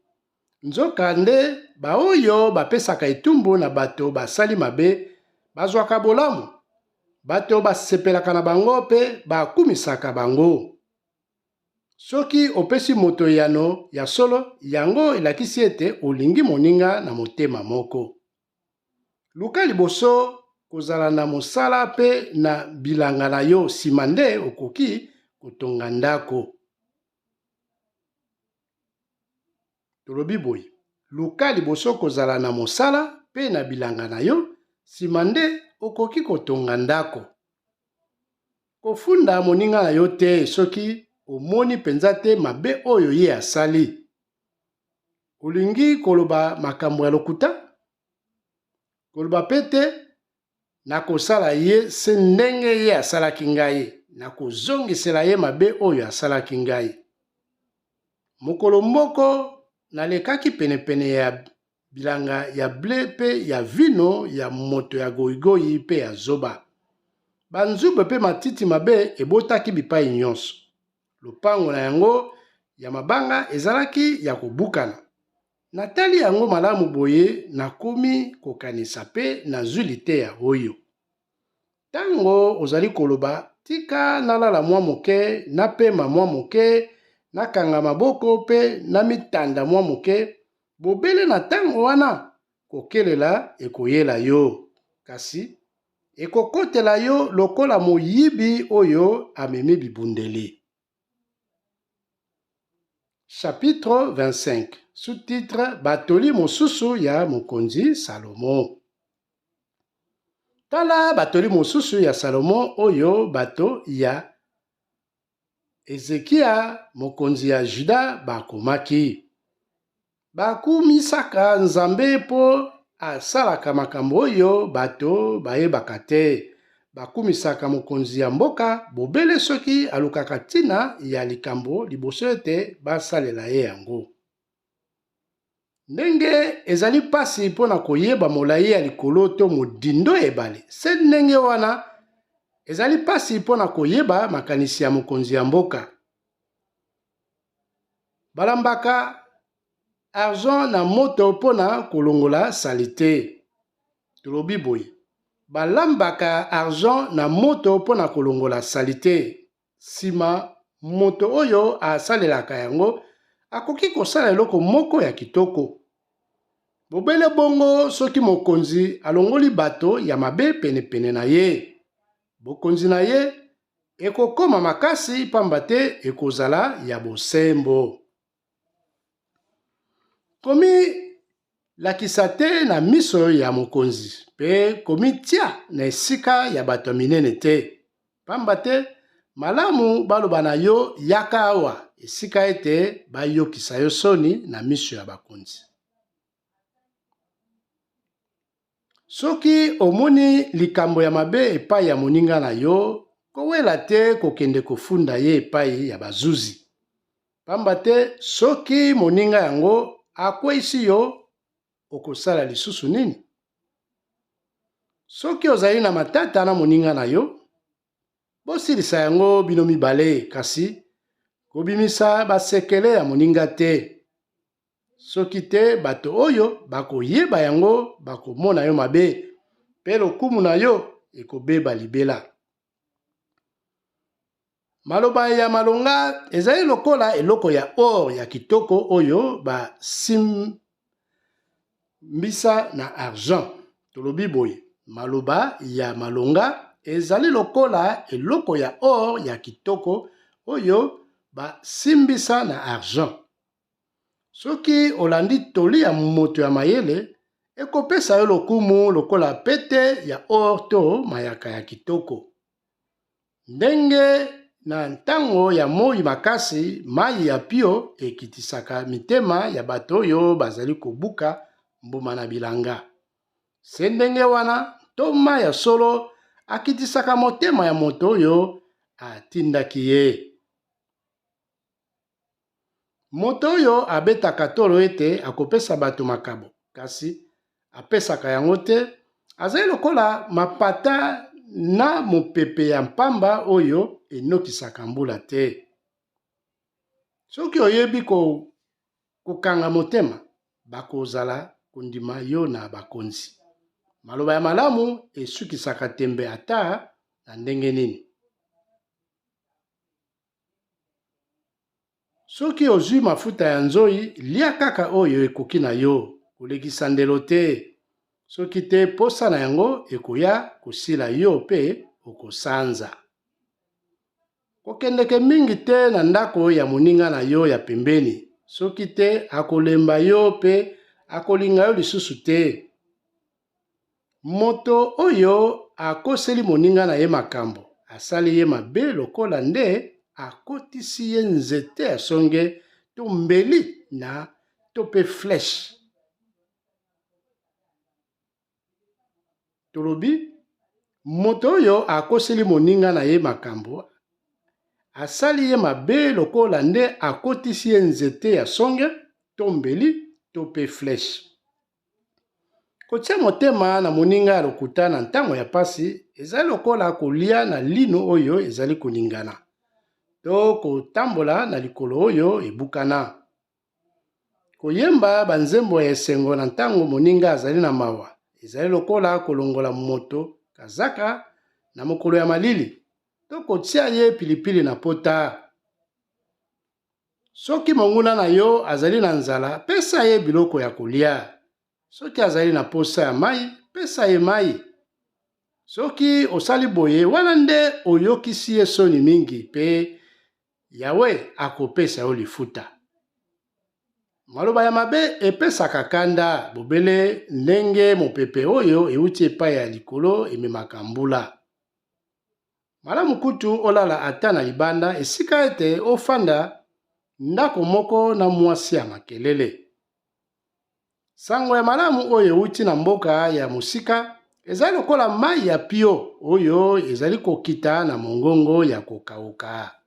Nzokande, baoyo bapesaka etumbu na bato basali mabe bazwaka bolamu, bato basepelaka na bango mpe bakumisaka bango. Soki opesi moto eyano ya solo, yango elakisi ete olingi moninga na motema moko. Luka liboso kozala na mosala mpe na bilanga na yo, nsima nde okoki kotonga ndako. Tolobi boye, luka liboso kozala na mosala mpe na bilanga na yo, nsima nde okoki kotonga ndako. Kofunda moninga na yo te soki omoni mpenza te mabe oyo ye asali. Olingi koloba makambo ya lokuta? Koloba mpe te, Nakosala ye se ndenge ye asalaki ngai, nakozongisela ye mabe oyo asalaki ngai. Mokolo moko nalekaki penepene ya bilanga ya ble mpe ya vino ya moto ya goigoi mpe ya zoba. Banzube mpe matiti mabe ebotaki bipai nyonso. Lopango na yango ya mabanga ezalaki ya kobukana. Natali yango malamu boye, nakomi kokanisa mpe nazwi liteya oyo. Ntango ozali koloba, Tika nalala mwa moke, napema mwa moke, nakanga maboko mpe namitanda mwa moke, bobele na ntango wana, kokelela ekoyela yo, kasi ekokotela yo lokola moyibi oyo amemi bibundeli. Chapitre 25, sous-titre Batoli mosusu ya mokonzi Salomo. Tala batoli mosusu ya Salomo oyo bato ya Ezekia mokonzi ya Juda bakomaki. Bakumisaka Nzambe mpo asalaka makambo oyo bato bayebaka te. Bakumisaka mokonzi ya mboka bobele soki alukaka ntina ya likambo liboso ete basalela ye yango. Ndenge ezali mpasi mpo na koyeba molai ya likolo to modindo ya ebale, se ndenge wana ezali mpasi mpo na koyeba makanisi ya mokonzi ya mboka. Balambaka argent na moto mpo na kolongola salite. Tolobi boye, balambaka argent na moto mpo na kolongola salite. Nsima, moto oyo asalelaka yango akoki kosala eloko moko ya kitoko. Bobele bongo, soki mokonzi alongoli bato ya mabe penepene na ye, bokonzi na ye ekokoma makasi mpamba te ekozala ya bosembo. Komilakisa te na miso ya mokonzi mpe komitia na esika ya bato ya minene te, mpamba te malamu baloba na yo yaka awa esika ete bayokisa yo soni na miso ya bakonzi. Soki omoni likambo ya mabe epai ya moninga na yo, kowela te kokende kofunda ye epai ya bazuzi. Pamba te soki moninga yango akweisi yo, okosala lisusu nini? Soki ozali na matata na moninga na yo, bosilisa yango bino mibale, kasi kobimisa basekele ya moninga te. Soki te, bato oyo bakoyeba yango bakomona yo mabe, mpe lokumu na yo ekobeba libela. Maloba ya malonga ezali lokola eloko ya or ya kitoko oyo basimbisa na argent. Tolobi boye, maloba ya malonga ezali lokola eloko ya or ya kitoko oyo basimbisa na argent. Soki olandi toli ya moto ya mayele, ekopesa yo lokumu lokola pete ya or to mayaka ya kitoko. Ndenge na ntango ya moi makasi, mai ya pio ekitisaka mitema ya bato oyo bazali kobuka mbuma na bilanga. Se ndenge wana, ntoma ya solo akitisaka motema ya moto oyo atindaki ye. Moto oyo abetaka tolo ete akopesa bato makabo, kasi apesaka yango te, azali lokola mapata na mopepe ya mpamba oyo enokisaka mbula te. Soki oyebi kokanga motema, bakozala kondima yo na bakonzi. Maloba ya malamu esukisaka tembe ata na ndenge nini. Soki ozwi mafuta ya nzoi, lia kaka oyo ekoki na yo, kolekisa ndelo te, soki te posa na yango ekoya kosila yo pe okosanza. Kokendeke mingi te na ndako ya moninga na yo ya pembeni, soki te akolemba yo pe akolinga yo lisusu te. Moto oyo akoseli moninga na ye makambo, asali ye mabe lokola nde akotisi ye nzete ya songe to mbeli na to pe flèche. Tolobi, moto oyo akoseli moninga na ye makambo, asali ye mabe lokola nde akotisi ye nzete ya songe to mbeli to pe flèche. Kotia motema na moninga ya lokuta na ntango ya mpasi ezali lokola kolia na lino oyo ezali koningana to kotambola na likolo oyo ebukana. Koyemba banzembo ya esengo na ntango moninga azali na mawa ezali lokola kolongola moto kazaka na mokolo ya malili to kotia ye pilipili na pota. Soki monguna na yo azali na nzala, pesa ye biloko ya kolia. Soki azali na posa ya mai, pesa ye mai. Soki osali boye, wana nde oyokisi ye soni mingi, pe Yawe akopesa yo lifuta. Maloba ya mabe epesaka kanda, bobele ndenge mopepe oyo euti epai ya likolo ememaka mbula. Malamu kutu olala ata na libanda esika ete ofanda ndako moko na mwasi ya makelele. Sango ya malamu oyo euti na mboka ya mosika ezali lokola mai ya pio oyo ezali kokita na mongongo ya kokauka.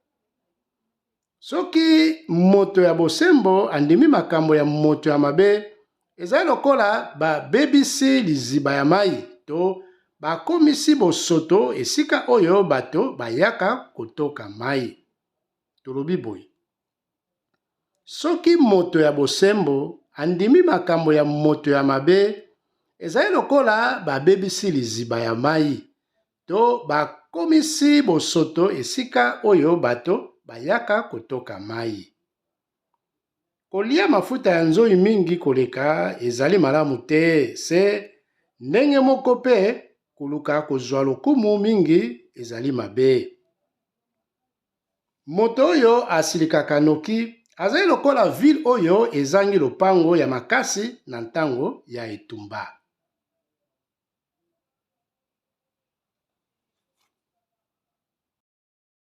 Soki moto ya bosembo andimi makambo ya moto ya mabe, ezali lokola babebisi liziba ya mai to bakomisi bosoto esika oyo bato bayaka kotoka mai. Tolobi boye, soki moto ya bosembo andimi makambo ya moto ya mabe, ezali lokola babebisi liziba ya mai to bakomisi bosoto esika oyo bato bayaka kotoka mai. Kolia mafuta ya nzoi mingi koleka ezali malamu te, se ndenge moko mpe koluka kozwa lokumu mingi ezali mabe. Moto oyo asilikaka noki azali lokola ville oyo ezangi lopango ya makasi na ntango ya etumba.